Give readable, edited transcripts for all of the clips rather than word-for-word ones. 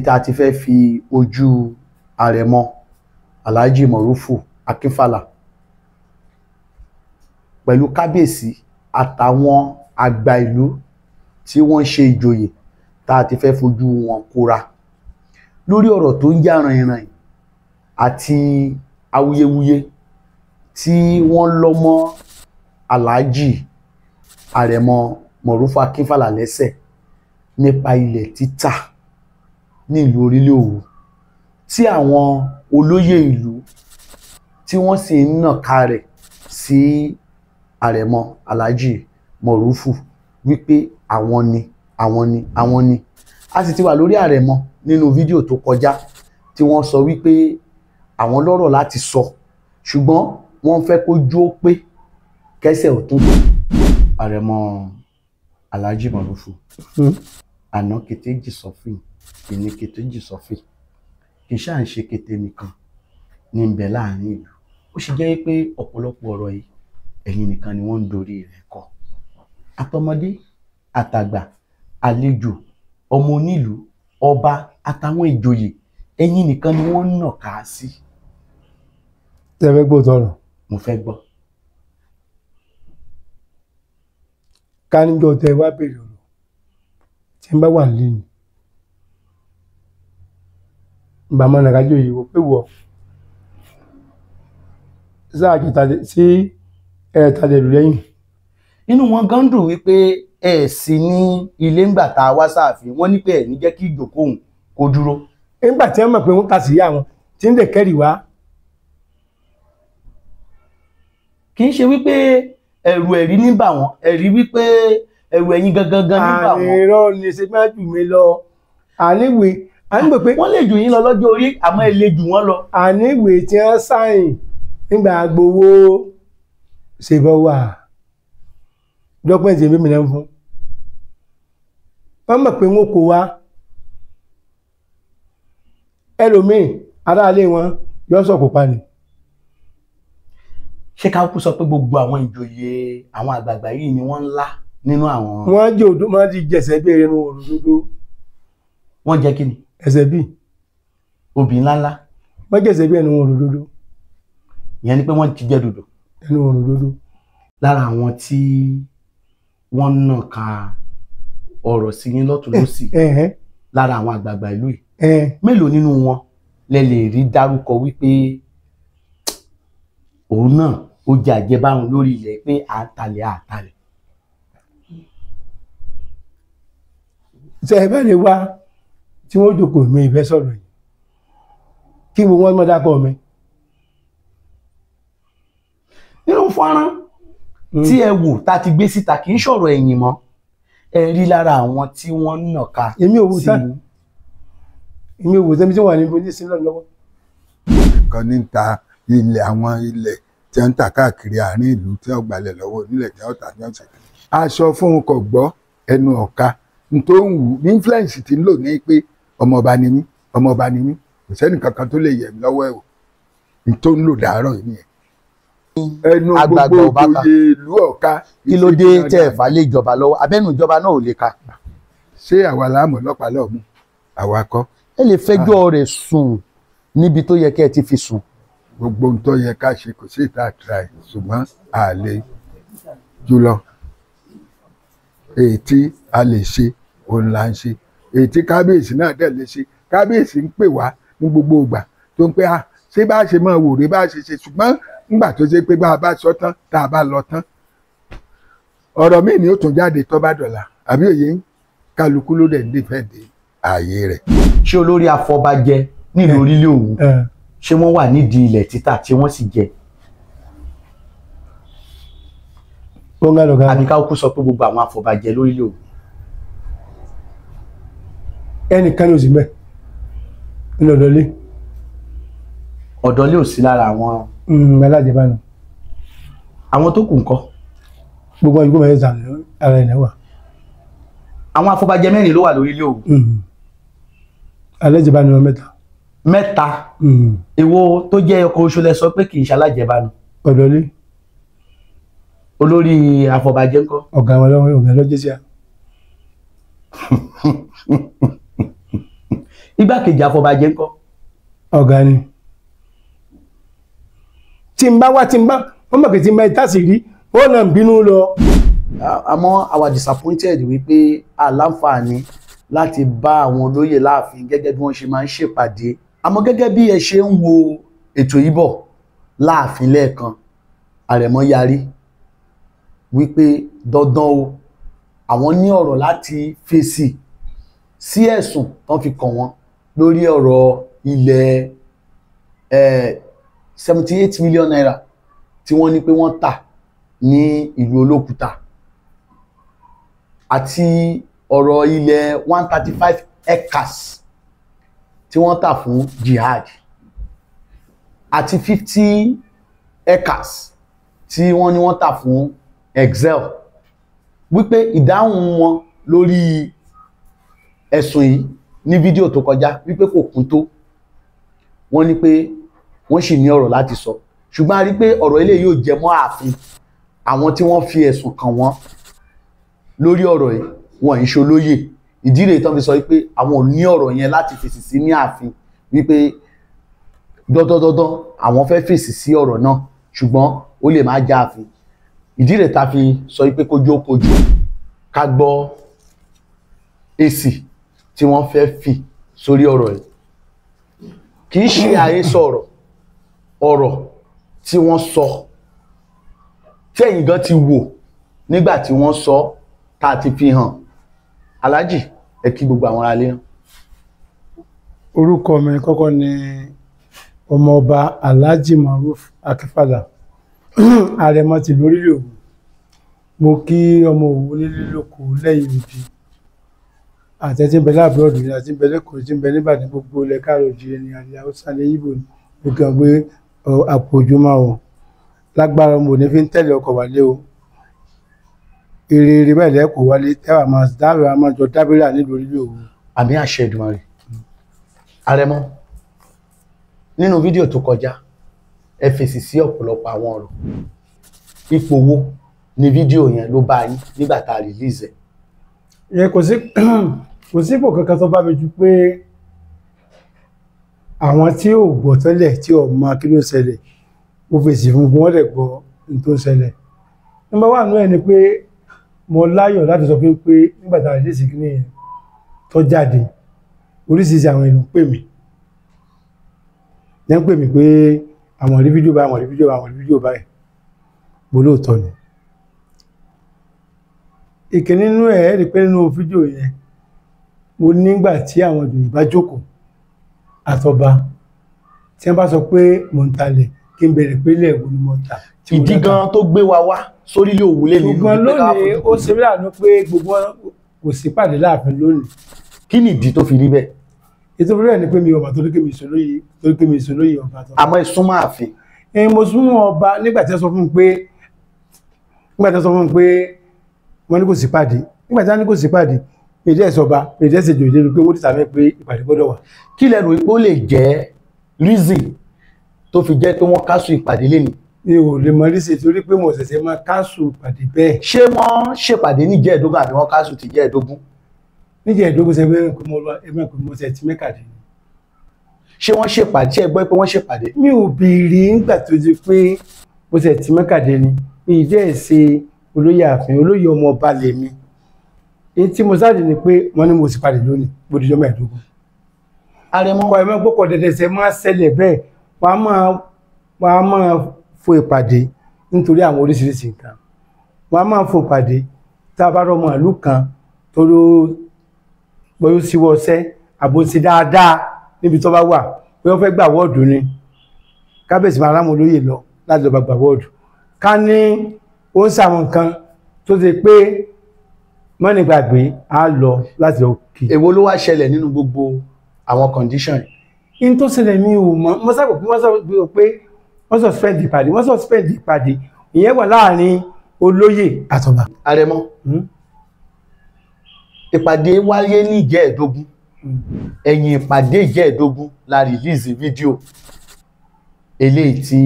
Tá a ti fẹ́ fi ojú Àrẹ̀mọ Alhaji Morufú Akínfàlà pẹ̀lú kábíyèsí àtàwọn àgbà ìlú tí wọ́n ń ṣe ìjòyè, tá a ti fẹ́ fojú wọn kóra lórí ọ̀rọ̀ tó ń jà ràìnràìn àti awuyewuye tí wọ́n lọ́ mọ́ Alhaji Àrẹ̀mọ Morufú Akínfàlà lẹ́sẹ̀ nípa ilẹ̀ títà ní ìlú Orílẹ̀ Òwu, tí àwọn olóyè ìlú tí wọ́n sì ń nàka rẹ̀ sí Àrẹ̀mọ Alhaji Morufú wípé àwọn ni àwọn ni àwọn ni. A sì ti wà lórí Àrẹ̀mọ nínú fídíò tó kọjá tí wọ́n sọ wípé àwọn lọ́rọ̀ láti sọ, ṣùgbọ́n wọ́n fẹ́ kó jó pé kẹsẹ̀ ò tún. Àrẹ̀mọ Alhaji Morufú, àná kété jì sọ́fìn, ìní kété jì sọ́fìn, kì í ṣáà ń ṣe kété nìkan ní ń bẹ láàrin ìlú. Ó sì jẹ́ pé ọ̀pọ̀lọpọ̀ ọ̀rọ̀ yìí ẹ̀yin nìkan ni wọ́n ń dorí rẹ̀ kọ. Àtọmọdé àtàgbà, àlejò, ọmọ onílùú, ọba àtàwọn ìjòyè, ẹ̀yin nìkan ni wọ́n ń nàka sí. Ṣé ẹ fẹ́ gbọ́ tọrọ? Mo fẹ́ gbọ́. Ká níjọ́ tẹ wá bèrè ọ̀rọ̀ tí ń bá wà nílé ni. Bàmọ́ nàkájọ yìí wò pé wọ̀ sáà kìtàlẹ̀ sí ẹ̀ẹ́tàlẹ̀ lù lẹ́yìn. Inú wọn gan dùn wípé ẹ sì ní ilé ńgbà tá a wá sáàfin, wọ́n ní pé ẹ ní jẹ́ kí ìjókòó òun kó dúró. Nígbà tí wọ́n mọ̀ pé wọ́n ta sí àwọn tí ń lè kẹ́rì wá. Kì í ṣe wípé ẹ̀rù ẹ̀rí ní bà wọ́n, ẹ̀rí wípé ẹ̀rù ẹ̀yin gangan gan ní bà wọ́n. Àní irọ́ ni ṣe máa jù mí lọ. Àníwèé àníwèé pé. Wọ́n lè jù yín lọ lọ́jọ́ orí, àmọ́ ẹ lè jù wọ́n lọ. Àníwèé tí wọ́n sáyìn nígbà gbowó ṣe bọ́ wà dọ́kúmẹ̀ntì mímì náà fún. Wọ́n mọ̀ pé wọ́n kó wa. Ẹlòmíì aráalé wọn yóò sọ̀kò pa ni. Ṣé ká kú sọ pé gbogbo àwọn ìjòyè àwọn àgbààgbà yìí ni wọ́n ń lá nínú àwọn. Wọ́n jẹ́ òdó, wọ́n ti jẹ̀sẹ̀ bí irun òdòdó. Wọ́n jẹ́ kí ni? Ẹsẹ̀ bí. Obì ńláńlá. Wọ́n jẹ̀sẹ̀ bí ẹnu òdòdó. Ìyẹn ni pé wọ́n ti jẹ dòdò. Ẹnu òdòdó. Lára àwọn tí wọ́n ń nàka ọ̀rọ̀ sí yín lọ́tùn lósì lára àwọn àgbààgbà ìlú yìí, mélòó nínú wọn lẹ lè rí dárúkọ wípé òun náà ó jẹ àjẹbáhùn lórí ilẹ̀ pé à ń talẹ̀ à talẹ̀? Ṣé ẹ bá lè wá tí wọ́n jókòó mi ìfẹ́ sọ̀rọ̀ yìí kí gbogbo wọn mọ̀ dákọ̀ mi. Nínú fọ́nrán tí ẹ wò tá a ti gbé síta, kì í ṣọ̀rọ̀ ẹ̀yìn mọ́, ẹ rí lára àwọn tí wọ́n ń nàka. Èmi ò wò tán, èmi ò wò tán, tí wọ́n wà ní ibo ní lọ́wọ́. Nǹkan ní ta ilẹ̀, àwọn ilẹ̀ tí wọ́n ń tà káàkiri àárín ìlú tí wọ́n gbalẹ̀ lọ́wọ́ onílẹ̀ tí wọ́n tà ní ọ̀sẹ̀. Aṣọ fún un kò gbọ́ ẹnu ọ̀ka tó ń wù ní influence tí ń lò ní pé ọmọọba ni mí, ọmọọba ni mí, kò sẹ́ni kankan tó lè yẹ̀ mí lọ́wọ́ ẹ̀ o, ní tó ń lò dàárọ̀ yìí nìyẹn. Ẹnu gbogbo òjòyè ìlú Ọ̀ka. Kí ló dé tẹ́ ẹ̀ fà lé ìjọba lọ́wọ́? Abẹ́nu ìjọba náà ò lè ka. Ṣé àwa láàmú ọlọ́pàá lọ́ọ̀ mú? Àwa kọ́. Ẹ lè fẹjọ́ rẹ̀ sùn níbi tó yẹ kẹ́ ẹ ti fi sùn. Gbogbo ohun tó yẹ ká ṣe kò sí ìta àtúrà ẹ̀, ṣùgbọ́n a lè jùlọ. Èyí tí a lè ṣe òun là ń ṣe, èyí tí kábíyèsí náà dẹ̀ lè ṣe. Kábíyèsí ń pè wá ní gbogbo ìgbà tó ń pẹ́ à ṣé bá ṣe máa wò rí bá ṣe ṣe, ṣùgbọ́n nígbà tó ṣe pé bá a bá sọ tán tá a bá lọ tán, ọ̀rọ̀ míì ni ó tún jáde tó bá dọ̀la, àbí òye ń kálukú ló dẹ̀ ń dìfẹ́ǹdì ààyè rẹ̀. Ṣé olórí afọbajẹ nílùú Orílẹ̀ Òwu ṣé wọ́n wà nídìí ilẹ̀ títà tí wọ́n sì jẹ? Àbí ká kú sọ pé gbogbo àwọn afọbajẹ lórílẹ̀ Òwu. Ẹnìkan ló sì mẹ́ nínú ọ̀dọ́lé. Ọ̀dọ́lé ò sí lára àwọn. Alájẹbánu. Àwọn tó kù ńkọ́? Gbogbo ìgbó mẹ́ta ara ẹ̀ náà wà. Àwọn afọbajẹ mẹ́rin ló wà lórílẹ̀ Òwu. Alájẹbánu wọn mẹ́ta. Mẹ́ta. Èwo tó jẹ́ ọkọ̀ oṣù lẹ sọ pé kì í ṣe alájẹbánu? Ọ̀dọ́lé. Olórí afọbajẹ ńkọ́? Ọ̀gá wọn lọ́wọ́, ọ̀gá lọ́jọ́ sí a. Igbákejì afọbajẹ ńkọ́? Ọ̀gá ni. Tí n bá wá, tí n bá wọ́n mọ̀ pé tí n bá tásì rí, ó náà ń bínú lọ. Àmọ́ àwa disappointed wípé a láǹfààní láti bá àwọn olóyè láàfin gẹ́gẹ́ bí wọ́n ṣe máa ń ṣèpàdé. Àmọ́ gẹ́gẹ́ bí ẹ ṣe ń wo ètò yìí bọ̀ láàfin lẹ́ẹ̀kan, Àrẹ̀mọ yarí wípé dandan o, àwọn ní ọ̀rọ̀ láti fèsì sí ẹ̀sùn tán fi kàn wọ́n lórí ọ̀rọ̀ ilẹ̀ 78 million naira tí wọ́n ní pé wọ́n tà ní ìlú Olókùta àti ọ̀rọ̀ ilẹ̀ 135 acres tí wọ́n tà fún jihad àti 50 acres tí wọ́n ní wọ́n tà fún Excel, wípé ìdáhùn wọn lórí ẹ̀sùn yìí ní fídíò tó kọjá wípé kò kún tó. Wọ́n ní pé wọ́n sì ní ọ̀rọ̀ láti sọ, ṣùgbọ́n a rí pé ọ̀rọ̀ ilé yóò jẹ mọ́ ààfin. Àwọn tí wọ́n fi ẹ̀sùn kàn wọ́n lórí ọ̀rọ̀ yìí, wọ́n ń ṣolóyè. Ìdí rèé tán fi sọ wípé àwọn ò ní ọ̀rọ̀ yẹn láti fèsì sí ní ààfin, wípé dandandandan àwọn fẹ́ fèsì sí ọ̀rọ̀ náà, ṣùgbọ́n ó lè má já ààfin. Ìdí rèé tá fi sọ wípé kójú ó kojú ká gbọ́ èsì tí wọ́n fẹ́ fi sórí ọ̀rọ̀ yìí. Kì í ṣe àhesọ ọ̀rọ̀, ọ̀rọ̀ tí wọ́n sọ tí ẹ̀yin gan ti wò nígbà tí wọ́n sọ tá a ti fi hàn. Aláàjì, ẹ kí gbogbo àwọn aráalé náà. Orúkọ mi kọ́kọ́ ni ọmọọba Alhaji Maruf Akínfàlà, Àrẹ̀mọ tìlú Orílẹ̀ Òwú. Mo kí ọmọ Òwu nílé lóko lẹ́yìn odi, àti tí ń bẹ láàbúròdù ní, àti ń bẹ lẹ́kọ̀ọ́, tí ń bẹ níbàdàn, gbogbo ilẹ̀ káàrọ̀ òjìrè ní àlẹ́ Haúsá ní Ìgbò ní. Mo kí wọn pé àpò ojúmọ́ o, lágbára ọmọ òní fi ń tẹ̀lé ọkọ̀ wálé o, èrè èrè báyìí lẹ́kọ̀ọ́ wálé tẹ́wà máa dábìrà máa jọ dábìrà nílùú Orílẹ̀ Òwu. Àmì àṣẹ Èdùmàrè. Àrẹ̀mọ, nínú fídíò tó kọjá ẹ fèsì sí ọ̀pọ̀lọpọ̀ àwọn ọ̀rọ̀. Ipò wo ni fídíò yẹn ló bá yín nígbà tá a release ẹ̀? Ìyẹn kò sí, kò sípò kankan tó bá mi ju pé àwọn tí ò gbọ́ tẹ́lẹ̀, tí ò mọ kí ló ń ṣẹlẹ̀, mo fèsì fún wọn lè gbọ́ ohun tó ń ṣẹlẹ̀. Nọ́mbà wà nú ẹ̀ ni pé mo láyọ̀ láti sọ fún pé nígbà tá a release kíní yẹn tó jáde, oríṣiríṣi àwọn èèyàn pè mí, yẹn ń pè mí pé àwọn rí fídíò báyìí, àwọn rí fídíò báyìí, àwọn rí fídíò báyìí. Mo lóòótọ́ ni. Ìkíní nínú ẹ̀ rí pé nínú fídíò yẹn, mo nígbà tí àwọn ìjòyè bá jókòó àtọba, tí wọ́n bá sọ pé mò ń talẹ̀, kí n bẹ̀rẹ̀ pé ilé ẹ̀wò ni mo ta. Ìdí gan tó gbé wa wá sórílẹ̀ Òwu lé nínú. Ṣùgbọ́n lónìí ó ṣe mí láàánú pé gbogbo kò sí pàdé láàfin lónìí. Kí ni ìdí tó fi rí bẹ́ẹ̀? Ètò ìfúnra ni pé mi ò mà torí pé mi ìṣòlóye, torí pé mi ìṣòlóye ọba tó. Àmọ́ ìsúnmọ́ ààfin. Mo súnmọ́ ọba nígbà tí wọ́n sọ fún mi pé, nígbà tí wọ́n sọ fún mi pé wọ́n ní kò sí pàdé, nígbà tí wọ́n ní kò sí pàdé, mi ì dẹ́ sọba, mi ì dẹ́ ṣèjò ìdébi pé wọ́n ti sàmì pé ìpàdé gbọ́dọ̀ wà. Kí lẹ rò pé ó lè jẹ́ reason tó fi jẹ́ pé wọ́n kásù ìpàdé lẹ́nu? Mi ò lè mọ reason torí pé mo ṣẹ̀ṣẹ̀ máa kásù ìpàdé bẹ́ẹ̀. Ṣé wọ́n ṣèpàdé níjẹ̀ẹ́dógún àbí wọ́n kásù ti jẹ́ẹ̀dógún? Níjẹ̀ẹ́dógún ṣe pé mo lọ ẹgbẹ́ pé mo ṣe ti mẹ́kàdé. Ṣé wọ́n ṣèpàdé? Ṣé ẹ gbọ́ pé wọ́n ṣèpàdé? Mi ò béèrè nígbà tó di pé mo ṣe ti mẹ́kàdé ni. Mi ì dẹ́ ṣe olóyè ààfin, olóyè ọmọ ọba lèmi. Èyí tí mo sáàdì ni pé wọ́n ní mo sì padà lónìí, bó di ọjọ́ mẹ́ẹ̀ẹ́dógún. Àrẹ̀mọ. Ọkọ̀ ẹ̀mọ́ gbọ́kọ̀ dẹ̀dẹ̀ ṣe máa ṣẹlẹ̀ bẹ́ẹ̀, wọ́n á máa fo ìpàdé nítorí àwọn oríṣiríṣi nǹkan. Wọ́n á máa fo ìpàdé tá a bá rọmọ ìlú kan tó ló bóyá ó síwọ́ ọṣẹ́ àbò ṣe dáadáa níbi tó bá wà, bóyá ó fẹ́ gbà wọ́ọ̀dù ni, kábíyèsí máa ráwọn olóyè lọ láti lọ bá gbà wọ́ọ̀dù. Ká ní ó ń ṣàwọn nǹkan tó ṣe pé mọ́ni gbàgbé á lọ láti lọ kí. Èwo ló wá ṣẹlẹ̀ nínú gbogbo àwọn condition yìí? In tó ṣẹlẹ̀ mi ò mọ̀. Mo sábà pé wọ́n sọ pé wọ́n suspend ìpàdé, wọ́n suspend ìpàdé, ìyẹn wà láàrin olóyè àtọba. Àrẹ̀mọ, ìpàdé wáyé ní ìjẹ́ẹ̀dógún, ẹ̀yìn ìpàdé ìjẹ́ẹ̀dógún la release fídíò eléyìí tí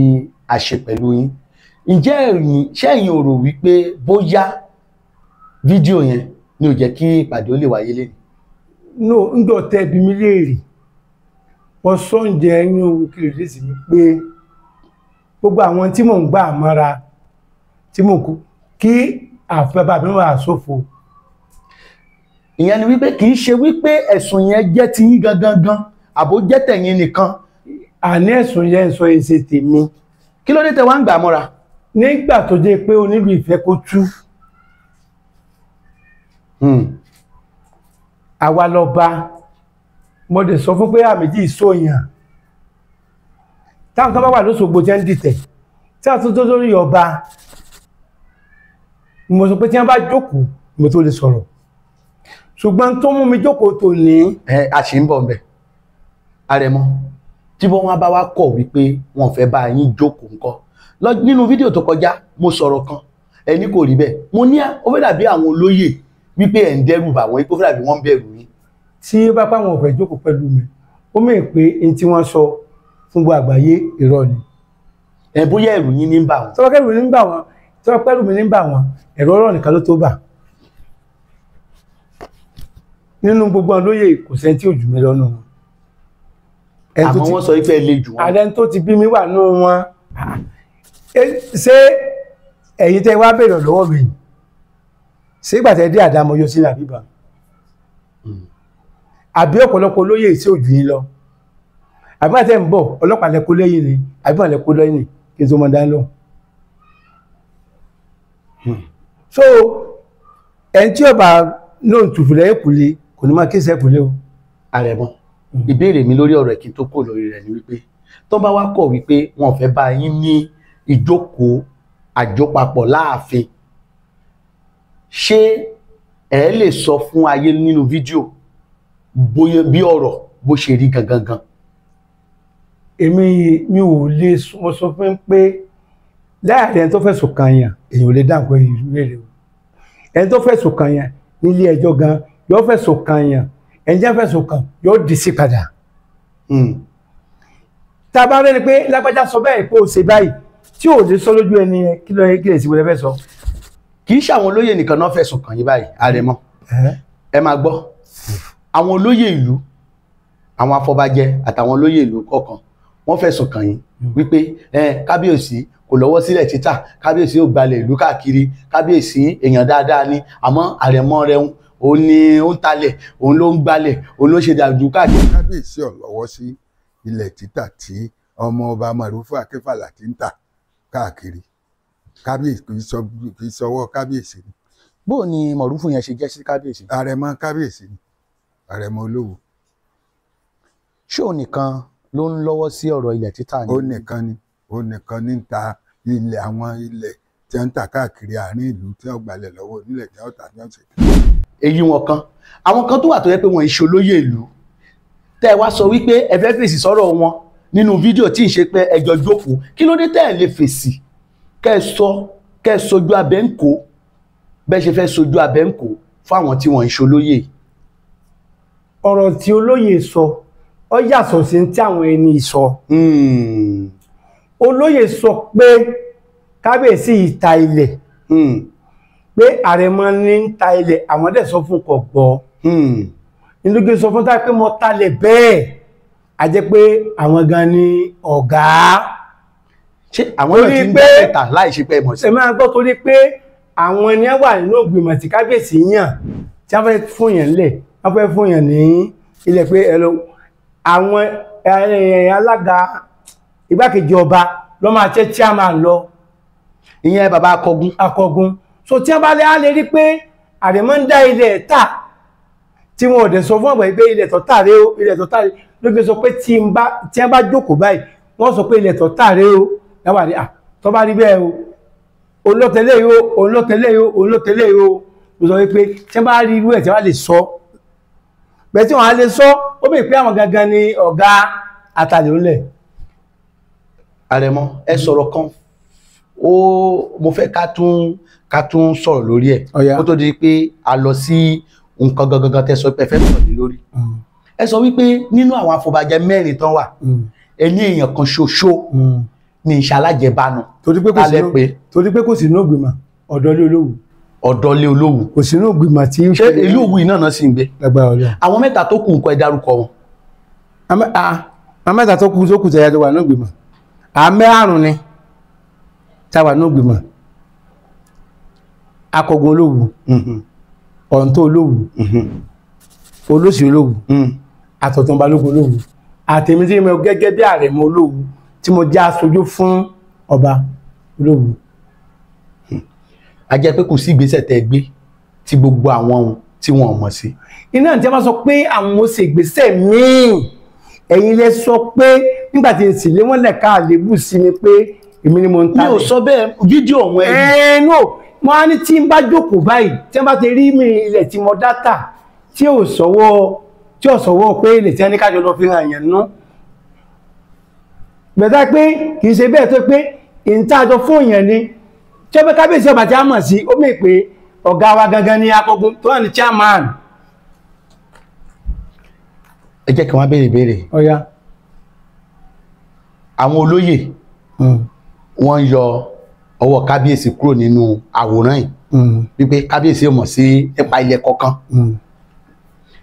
a ṣe pẹ̀lú yín. Ǹjẹ́ ẹ̀yin, ṣé ẹ̀yin ò rò wípé bóyá fídíò yẹn ni ò jẹ́ kí ìpàdé ó lè wáyé lẹ́nu? No, ń dọ̀ tẹ́ bí mi léèrè. Wọ́n sọ́njẹ inú kìrìsì mi pé gbogbo àwọn tí mò ń gbà mọ́ra tí mò ń kú kí àfẹ́bà mi wà sófo. Ìyẹn ni wípé kì í ṣe wípé ẹ̀sùn yẹn jẹ́ ti yín gangan gan àbó jẹ́ tẹ̀yin nìkan. Àní ẹ̀sùn yẹn ń sọ èsè tèmi. Kí ló dé tẹ wá ń gbà mọ́ra? Nígbà tó jẹ́ pé onílù ìfẹ́ kó tú. Àwa lọ́ba mo lè sọ fún pé àmìjì ìsòyàn táwọn kan bá wà lóṣogbo tí wọ́n ń dìtẹ̀ tí wọ́n tún tó lórí ọba, mo sọ pé tí wọ́n bá jókòó mo tó lè sọ̀rọ̀, ṣùgbọ́n tó mú mi jókòó tó ní. Ẹ a sì ń bọ̀ ńbẹ̀ Àrẹ̀mọ, tí wọ́n bá wá kọ̀ wípé wọ́n fẹ́ bá yín jókòó ńkọ́? Nínú fídíò tó kọjá mo sọ̀rọ̀ kan, ẹni kò rí bẹ́ẹ̀, mo ní ó fẹ́ dàbí àwọn olóyè wípé ẹ̀ ń dẹ́rù bà wọ́n, ó fẹ́ dàbí wọ́n ń bẹ̀rù yín. Tí ó bá pàwọn ọ̀fẹ́ jókòó pẹ̀lú mi, ó mọ̀ pé n tí wọ́n sọ fún gbogbo àgbáyé irọ́ ni. Ẹ bóyá ẹ̀rù yín ní ń bà wọ́n. Tọ́wọ́ kẹ́rù ní ń bà wọ́n, tọ́wọ́ pẹ́rù mi ní ń bà wọ́n, ẹ̀rọ ọ̀rọ̀ nìkan ló tó bà. Nínú gbogbo olóyè kò sẹ́ni tí ò jù mí lọ́nà wọn. Àmọ́ wọ́n sọ wípé ẹ le jù wọ́n. Ààrẹ tó ti bí mi wà nínú wọn. Ṣé ẹ̀yin tẹ́ wá bèrè lọ́wọ́ mi? Ṣé ìgbà tẹ́ dé àdámọ́ yóò sí làbíbà? Àbí ọ̀pọ̀lọpọ̀ olóyè tí ò jù yín lọ? Àbí wọ́n tẹ́ ń bọ̀ ọlọ́pàá lẹ́kọ́ lẹ́yìn ni, àbí wọ́n lẹ́kọ́ lẹ́yìn ni kí n tó mọ dání lọ. So ẹni tí ọba náà tùfù lẹ́yìn kùlé kò ní máa kí sẹ́ kùlé o. Àrẹ̀mọ, ìbéèrè mi lórí ọ̀rọ̀ kí n tó kò lórí rẹ̀ ni wípé tó bá wá kọ̀ wípé wọn ò fẹ́ bá yín ní ìjókòó àjọpapọ̀ láàfin, ṣé ẹ lè sọ fún ayé nínú fídíò bóyá bí ọ̀rọ̀ bó ṣe rí gangan gan? Èmi mi ò lè mo sọ fún pé láàrin ẹni tó fẹ̀sùn kàn yàn èèyàn ò lè dáhùn pé ìrú rẹ̀ o. Ẹni tó fẹ̀sùn kàn yàn nílé ẹjọ́ gan yóò fẹ̀sùn kàn yàn, ẹni jẹ́ fẹ̀sùn kàn yóò dì sí padà. Tá a bá rẹ́ni pé lágbájá sọ bẹ́ẹ̀ pé ó ṣe báyìí tí ò lè sọ lójú ẹni yẹn, kí ló yẹ kí lè sí wọlé fẹ́ sọ. Kì í ṣe àwọn olóyè nìkan náà fẹ̀sùn kàn yín báyìí Àrẹ̀mọ, ẹ máa gbọ́ àwọn olóyè ìlú, àwọn afọbajẹ àtàwọn olóyè ìlú kọ̀ọ̀kan wọ́n fẹ̀sùn kàn yín wípé kábíyèsí kò lọ́wọ́ sílẹ̀ títà, kábíyèsí ò gbalẹ̀ ìlú káàkiri, kábíyèsí èèyàn dáadáa ni, àmọ́ Àrẹ̀mọ rẹ̀ òun ni ó ń talẹ̀, òun ló ń gbalẹ̀, òun ló ṣe dàjú káàkiri. Kábíyèsí ò lọ́wọ́ sí ilẹ̀ títà tí ọmọ ọba Màrúfù Akínfàlà ti ń tà káàkiri. Kábíyèsí kì í sọwọ́ kábíyèsí ni. Bó ni Màrúfù yẹn ṣe jẹ́ sí kábíyèsí? Àrẹ̀mọ kábíyèsí ni, Àrẹ̀mọ Olówu. Ṣé òun nìkan ló ń lọ́wọ́ sí ọ̀rọ̀ ilẹ̀ títà ni? Ó nìkan ni, ó nìkan ní ń ta ilẹ̀, àwọn ilẹ̀ tí wọ́n ń tà káàkiri àárín ìlú tí wọ́n gbalẹ̀ lọ́wọ́ onílẹ̀ tí wọ́n tà ní ọ̀sẹ̀. Èyí wọn kan, àwọn kan tó wà tó yẹ pé wọ́n ń ṣe olóyè ìlú, tẹ́ ẹ wá sọ wípé ẹ fẹ́ fèsì sọ́rọ̀ wọn nínú fídíò tí ń ṣe pé ẹjọ́ jókòó, kí ló dé tẹ́ ẹ lè fèsì kẹ́ ẹ sọ, kẹ́ ẹ sojú abẹ́ ń kó bẹ́ẹ̀ ṣe fẹ́ sojú abẹ́ ń kó fáwọn tí wọ́n ń ṣe olóyè? Ọ̀rọ̀ tí olóyè sọ ó yàtọ̀ sí tí àwọn ẹni sọ. Olóyè sọ pé kábíyèsí yìí ta ilẹ̀, pé Àrẹ̀mọ ní ń ta ilẹ̀, àwọn dẹ̀ sọ fún kò gbọ́. Nítorí sọ fún táyà pé mo talẹ̀ bẹ́ẹ̀, a jẹ́ pé àwọn gan ni ọ̀gá. Ṣé àwọn náà ti ń gbé ẹ̀ta láì ṣe pé ẹ mọ̀ sí? Ẹ máa gbọ́, torí pé àwọn ẹni wà nínú ìgbìmọ̀ tí kábíyèsí yàn, tí wọ́n fẹ́ fún yàn lẹ̀, wọ́n fẹ́ fún yàn ní ilẹ̀ pé ẹ lọ, àwọn alága igbákejì ọba ló máa jẹ́ chairman lọ. Ìyẹn bàbá Akọgun. Akọgun. So tí wọ́n bá lè á lè rí pé Àrẹ̀mọ ń dá ilẹ̀ tà, tí wọn ò dẹ̀ sọ fún ọ̀gbọ̀n pé ilẹ̀ tó tà rèé o, ilẹ̀ tó tà rèé, ló fi sọ pé tí wọ́n bá jókòó báyìí wọ́n sọ pé ilẹ̀ tó tà rèé o, láwà ní à tó bá rí bẹ́ẹ̀ o, olótẹ́lẹ̀ yìí o, olótẹ́lẹ̀ yìí o, olótẹ́lẹ̀ yìí o. Mo sọ wípé tí wọ́n bá rí irú ẹ̀ tí wọ́n lè sọ bẹ́ẹ̀, tí wọ́n á lè sọ, ó bèèrè pé àwọn gangan ni ọ̀gá àtàlẹ̀ ńlẹ̀. Àrẹ̀mọ, ẹ sọ̀rọ̀ kan, ó mo fẹ́ ká tún sọ̀rọ̀ lórí ẹ̀ kó tó di pé a lọ sí nǹkan gangan tẹ́ sọ pé ẹ fẹ́ sọ̀rọ̀ lé lórí. Ẹ sọ wípé nínú àwọn afọbajẹ mẹ́rin tán wà, ẹni èèyàn kan ṣoṣo ní ìṣalájẹbánu. Torí pé kò sínú ìgbìmọ̀ ọ̀dọ́lé Olówu. Ọ̀dọ́lé Olówu. Kò sínú ìgbìmọ̀ tí. Ṣé ìlú Òwu iná náà sì ń gbé? Lágbára Ọlọ́run. Àwọn mẹ́ta tó kù nǹkan ẹ dárúkọ wọn. Àwọn mẹ́ta tó kù tó kù tẹ̀yà tó wà ní ìgbìmọ̀. Àwọn mẹ́rààrún ni tá wà ní ìgbìmọ̀. Akọgun Olówu, Ọ̀ǹtó Olówu, Olóṣì Olówu, Àtọ̀tún Balógun Olówu, àtèmi tí mo gẹ́gẹ́ bí Àrẹ̀mọ Olówu tí mo jẹ́ aṣojú fún ọba Olówu. A jẹ́ pé kò sí ìgbésẹ̀ tẹ́ gbé tí gbogbo àwọn ohun tí wọ́n mọ̀ sí. Iná tí a máa sọ pé àwọn ò ṣe ìgbésẹ̀ míì, ẹ̀yin lẹ sọ pé nígbà tí n sì lé wọ́n lẹ̀ka àlébù sí mi pé èmi ni mo ń ta. Mi ò sọ bẹ́ẹ̀, fídíò ọ̀hún ẹ̀. Ẹ no, mo á ní tí n bá jókòó báyìí tí wọ́n bá ti rí mi ilẹ̀ tí mo dátà tí ò sọ́wọ́ pé ilẹ̀ tí wọ́n ní kájọ lọ fi hàn yẹn nú. Gbẹ̀dá pé kì í ṣe bẹ́ẹ̀ tó pé ìtajọ fún yẹn ni tí ó fẹ́ kábíyèsí ọba tí a mọ̀ sí ó mì pé ọ̀gá wa gangan ni akọgun tó wà ní chairman. Ẹ jẹ́ kí wọ́n béèrè béèrè. Ọ̀ya. Àwọn olóyè wọ́n ń yọ ọwọ́ kábíyèsí kúrò nínú àwòrán yìí wípé kábíyèsí ò mọ̀ sí nípa ilẹ̀ kọ̀ọ̀kan,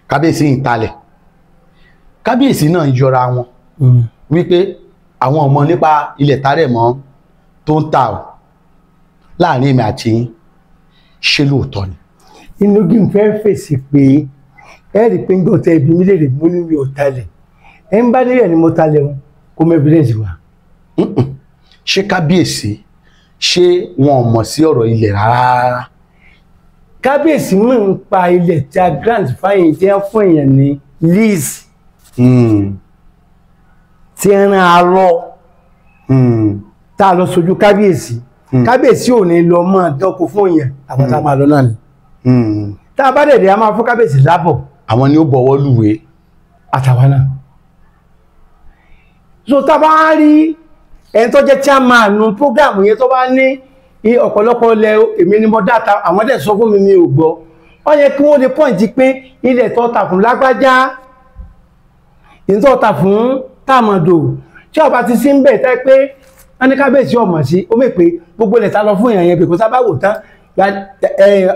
kábíyèsí ń talẹ̀, kábíyèsí náà ń yọra wọn wípé àwọn ọmọ nípa ilẹ̀ tárẹ̀mọ́ tó ń ta ò láàrin èmi àti yín, ṣé lóòótọ́ ni? Inú kí n fẹ́ fèsì pé ẹ rí i pé ń gbọ́ tẹ ibi mi lè rè mú ní mi ò talẹ̀, ẹ ń bá nílẹ̀ ni mo talẹ̀ wọn kó mọ evidence wa. Ṣé kábíyèsí ṣé wọn ò mọ̀ sí ọ̀rọ̀ ilẹ̀ rárá? Kábíyèsí mọ̀ ń pa ilẹ̀ tí a grant fáyìn tí wọ́n fún èèyàn ní lease tí ń rán a lọ tá a lọ sojú kábíyèsí. Kábíyèsí ò ní lọ mọ́ dánko fún èèyàn, àwọn tá a máa lọ náà ni. Tá a bá dẹ̀dẹ̀ a máa fún kábíyèsí lábọ̀. Àwọn ni ó bọ̀wọ́ lùwé. Àtàwọn náà. So tá a bá rí ẹni tó jẹ́ chairman program yẹn tó bá ní ọ̀pọ̀lọpọ̀ ilẹ̀ èmi ni mo dáta, àwọn dẹ̀ sọ fún mi mi ò gbọ́. Ó yẹ kí wọ́n lè pọ́ǹtì pé ilẹ̀ tó ta fún lágbájá, ilẹ̀ tó ta fún tàmọ̀dò, tí ọba ti sí ń bẹ̀ tẹ́ pé wọ́n ní kábíyèsí ọmọ sí, ó mọ̀ pé gbogbo ilẹ̀ ta lọ fún èèyàn yẹn pé kó sábà wò tán,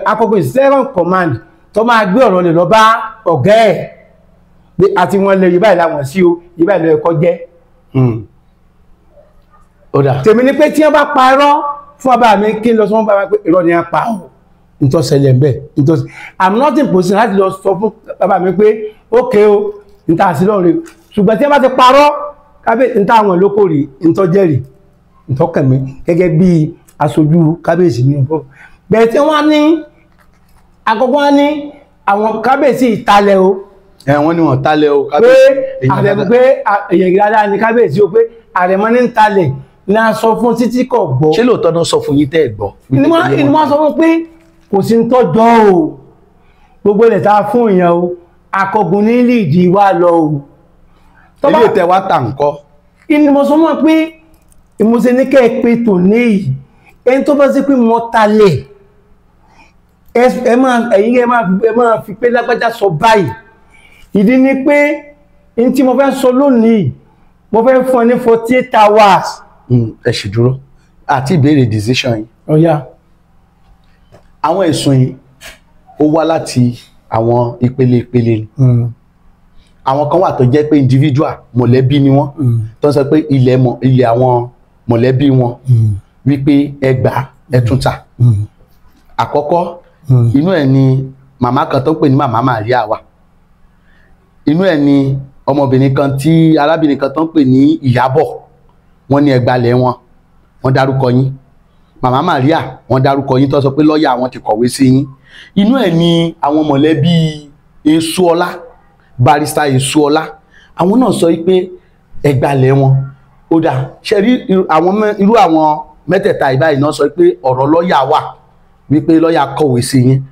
akọkọ second command tó máa gbé ọ̀rọ̀ lè lọ bá ọ̀gá ẹ̀ pé àti wọn lè yí báyìí láwọn sí o, yí báyìí lọ ẹ̀kọ́ jẹ́. Tèmi ni pé tí wọ́n bá parọ́ fún ọba mi kí n lọ sọ fún bàbá pé irọ́ ni a pa ọ́, ntọ́sẹ̀lẹ̀ ńbẹ̀ ntọ́sẹ̀ I'm not in position láti lọ sọ fún bàbá mi pé ókè o nta àti lọ́run, ṣùgbọ́n tí wọ́n bá ti parọ́ kábíyèsí nta àwọn olóko rè ntọ́jẹ́rì ntọ́kẹ̀mí gẹ́gẹ́ bí aṣojú kábíyèsí nínú fún bẹ́ẹ̀ tí wọ́n ní àkọ́kọ́ wọ́n ní àwọn kábíyèsí ìtalẹ̀ o. Ẹ wọ́n ní wọ́n talẹ̀ o. Pé àrẹ̀mọ pé èèyàn dáadáa ní kábíyèsí o, pé àrẹ̀mọ ní ń talẹ̀ ní a sọ fún títí kò gbọ́. Ṣé lóòótọ́ náà sọ fún yín tẹ́ ẹ̀ gbọ́? Ni wọ́n sọ fún pé kò sí ń tọ́jọ́ o, gbogbo ilẹ̀ tá a fún èèyàn o, akọgun ní líìdì wa lọ o. Ilé tẹ wá tà ń kọ́. Ni mo sọ mọ́ pé ìmúṣe ní kẹ́ ẹ pé tòní yìí, ẹni tó bá sí pé mo talẹ̀ ẹ máa ẹ̀yin ẹ máa fi pé lágbájá sọ báyìí. Ìdí ni pé n tí mo fẹ́ sọ lónìí, mo fẹ́ fún ẹ ní 48 hours. Ẹ ṣì dúró àti ìbéèrè decision yìí. Ọ̀ya. Àwọn ẹ̀sùn yìí ó wá láti àwọn ìpele ìpele ni. Àwọn kan wà tó jẹ́ pé individual mọ̀lẹ́bí ni wọ́n tó ń sọ pé ilẹ̀ àwọn mọ̀lẹ́bí wọn wípé ẹ gbà ẹ tún tà. Àkọ́kọ́ inú ẹ̀ ni màmá kan tó ń pè ní màmá Maria wà. Inú ẹ̀ ni ọmọbìnrin kan tí arábìnrin kan tó ń pè ní Ìyábọ̀, wọ́n ní ẹgbàlẹ̀ wọn, wọ́n dárúkọ yín. Màmá Maria wọ́n dárúkọ yín tó sọ pé lọ́ọ̀yà wọn ti kọ̀wé sí yín. Inú ẹ̀ ni àwọn mọ̀lẹ́bí Èsúọlá, barrister Èsúọlá, àwọn náà sọ pé ẹgbàlẹ̀ wọn. Ó dà ṣe rí irú àwọn mẹ́tẹ̀ẹ̀ta ìbáyìí náà sọ pé ọ̀rọ̀ lọ́ọ̀yà wà wípé lọ́ọ̀yà kọ̀wé sí yín.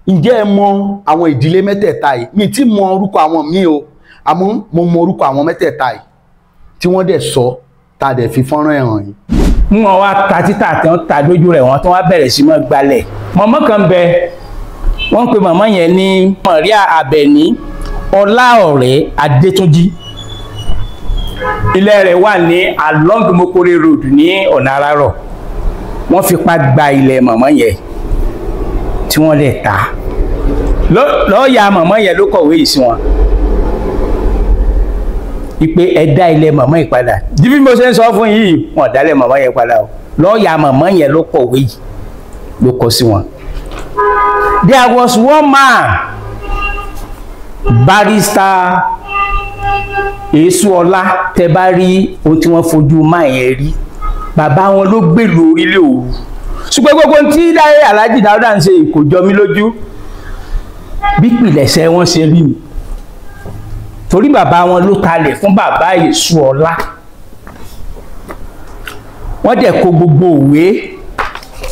Ǹjẹ́ ẹ mọ àwọn ìdílé mẹ́tẹ̀ẹ̀ta yìí? Mi ti mọ orúkọ àwọn míì o, àmọ́ mo mọ orúkọ àwọn mẹ́tẹ̀ẹ̀ta yìí tí wọ́n dẹ̀ sọ tá a dẹ̀ fi fọ́nrán ẹ̀ hàn yín. Mú wọn wá ta títà tí wọ́n ta lójú rẹ̀, wọ́n tó wá bẹ̀rẹ̀ sí mọ́ gbalẹ̀. Mọ̀mọ́ kan bẹ, wọ́n ń pe mọ̀mọ́ yẹn ní Maria Abẹ̀ní Ọláọ̀rẹ́ Adétúnjí. Ilé rẹ̀ wà ní along Mokore Road ní ọ̀nà Arárọ̀. Wọ́n fipá gba ilẹ̀ mọ̀mọ́ yẹn tí wọ́n lè ta. Lọ́ọ̀yà mọ̀mọ́ yẹn ló kọ̀wé yìí sí wọn. Wípé ẹ dá ilẹ̀ màmá yìí padà. Bí mo ṣe ń sọ fún yìí, wọn dálẹ̀ màmá yẹn padà o. Lọ́ọ̀yà màmá yẹn ló kọ̀wé yìí, ló kọ sí wọn. There was one man, Barrister Èsúọlá, tẹ bá rí ohun tí wọ́n fojú máa yẹn rí, bàbá wọn ló gbèlú Orílẹ̀ Òwu. Ṣùgbọ́n gbogbo tí láyé Alhaji Dáúdà ń ṣe kò jọ mí lójú bí pìlẹ̀ṣẹ̀ wọn ṣe rí mi, torí bàbá wọn ló talẹ̀ fún bàbá Èsúọlá. Wọ́n dẹ̀ kó gbogbo òwe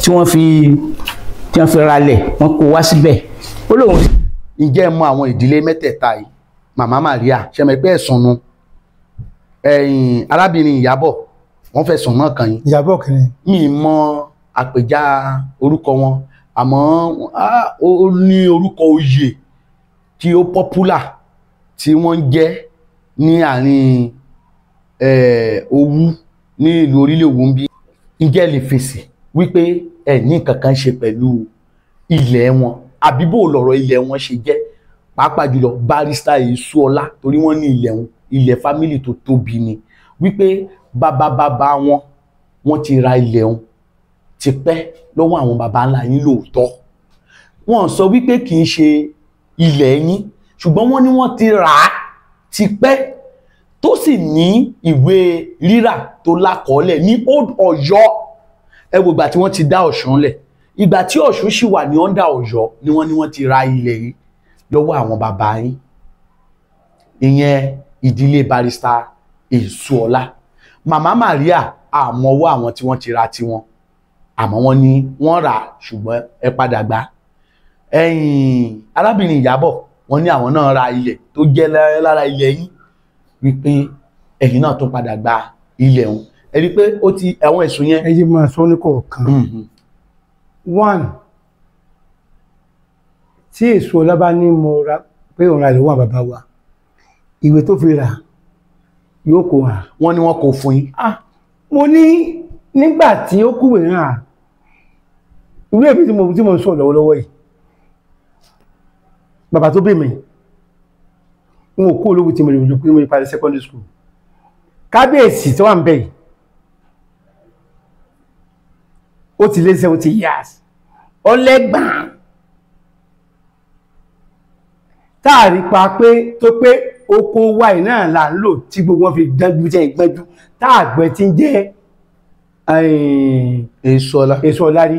tí wọ́n fi ralẹ̀, wọ́n kó wá síbẹ̀. Ó lóun. Ǹjẹ́ ẹ mọ àwọn ìdílé mẹ́tẹ̀ẹ̀ta yìí? Màmá Maria ṣẹmọ pé ẹ̀sùn nu, ẹ̀yìn arábìnrin Ìyábọ̀ wọ́n fẹ̀sùn náà kàn yín. Ìyábọ̀ kìíní. Mi mọ àpèjá orúkọ wọn, àmọ́ ó ní orúkọ oyè tí ó popular tí wọ́n ń jẹ́ ní àárín Òwu ní ìlú Orílẹ̀ Òwu ń bí. Ǹjẹ́ lè fèsì wípé ẹ ní nǹkan kan ṣe pẹ̀lú ilẹ̀ wọn, àbí bó lọ̀rọ̀ ilẹ̀ wọn ṣe jẹ́, pàápàá jùlọ Barrister Èsúọlá, torí wọ́n ní ilẹ̀ wọn, ilẹ̀ fámìlì tó tóbi ni, wípé bàbá bàbá wọn wọ́n ti ra ilẹ̀ wọn tipẹ́ lọ́wọ́ àwọn bàbá ńlá yín lóòótọ́. Wọ́n sọ wípé kì í ṣe ilẹ̀ yín, ṣùgbọ́n wọ́n ní wọ́n ti rà á tipẹ́, tó sì ní ìwé rírà tó lákọọ́lẹ̀ ní Old Ọ̀yọ́. Ẹ wo ìgbà tí wọ́n ti dá Ọ̀ṣun lẹ̀, ìgbà tí Ọ̀ṣun sì wà ní under Ọ̀yọ́ ni wọ́n ní wọ́n ti ra ilẹ̀ yìí lọ́wọ́ àwọn bàbá yín, ìyẹn ìdílé Barrister Èsúọlá. Màmá Maria àmọ́wọ́ àwọn tí wọ́n ti ra tiwọn, àmọ́ wọ́n ní wọ́n rà ṣùgbọ́n ẹ padà gbà. Ẹ̀yìn arábìnrin Ìyábọ̀ wọ́n ní àwọn náà ra ilẹ̀ tó jẹ́ lára ilẹ̀ yín, wípé ẹ̀yin náà tó padà gba ilẹ̀ ọ̀hún. Ẹ rí i pé ó ti àwọn ẹ̀sùn yẹn. Ẹ yé máa sọ ní kọ̀ọ̀kan. One, tí Èsúọlá bá ní mo ra pé òun ra ìlú wà bàbá wa, ìwé tó fi rà yóò kó hàn. Wọ́n ní wọ́n kò fún yín. Mo ní nígbà tí ó kúwèé hàn, ìwé mi tí mo ń sọ lọ́wọ́lọ́wọ́ yìí, bàbá tó bí mi, n ò kú olówó tí mo lè lò pé mo parí secondary school. Kábíyèsí tó wà ń bẹ̀ yìí, ó ti lé 70 years, ọlẹ́gbàá táàrí pa pé tó pé oko wa yìí náà là ń lò tí gbogbo wọn fi dánjú jẹ́ ìgbẹ́jú táàgbẹ́ tí ń jẹ́ Èsúọlá. Èsúọlá rí.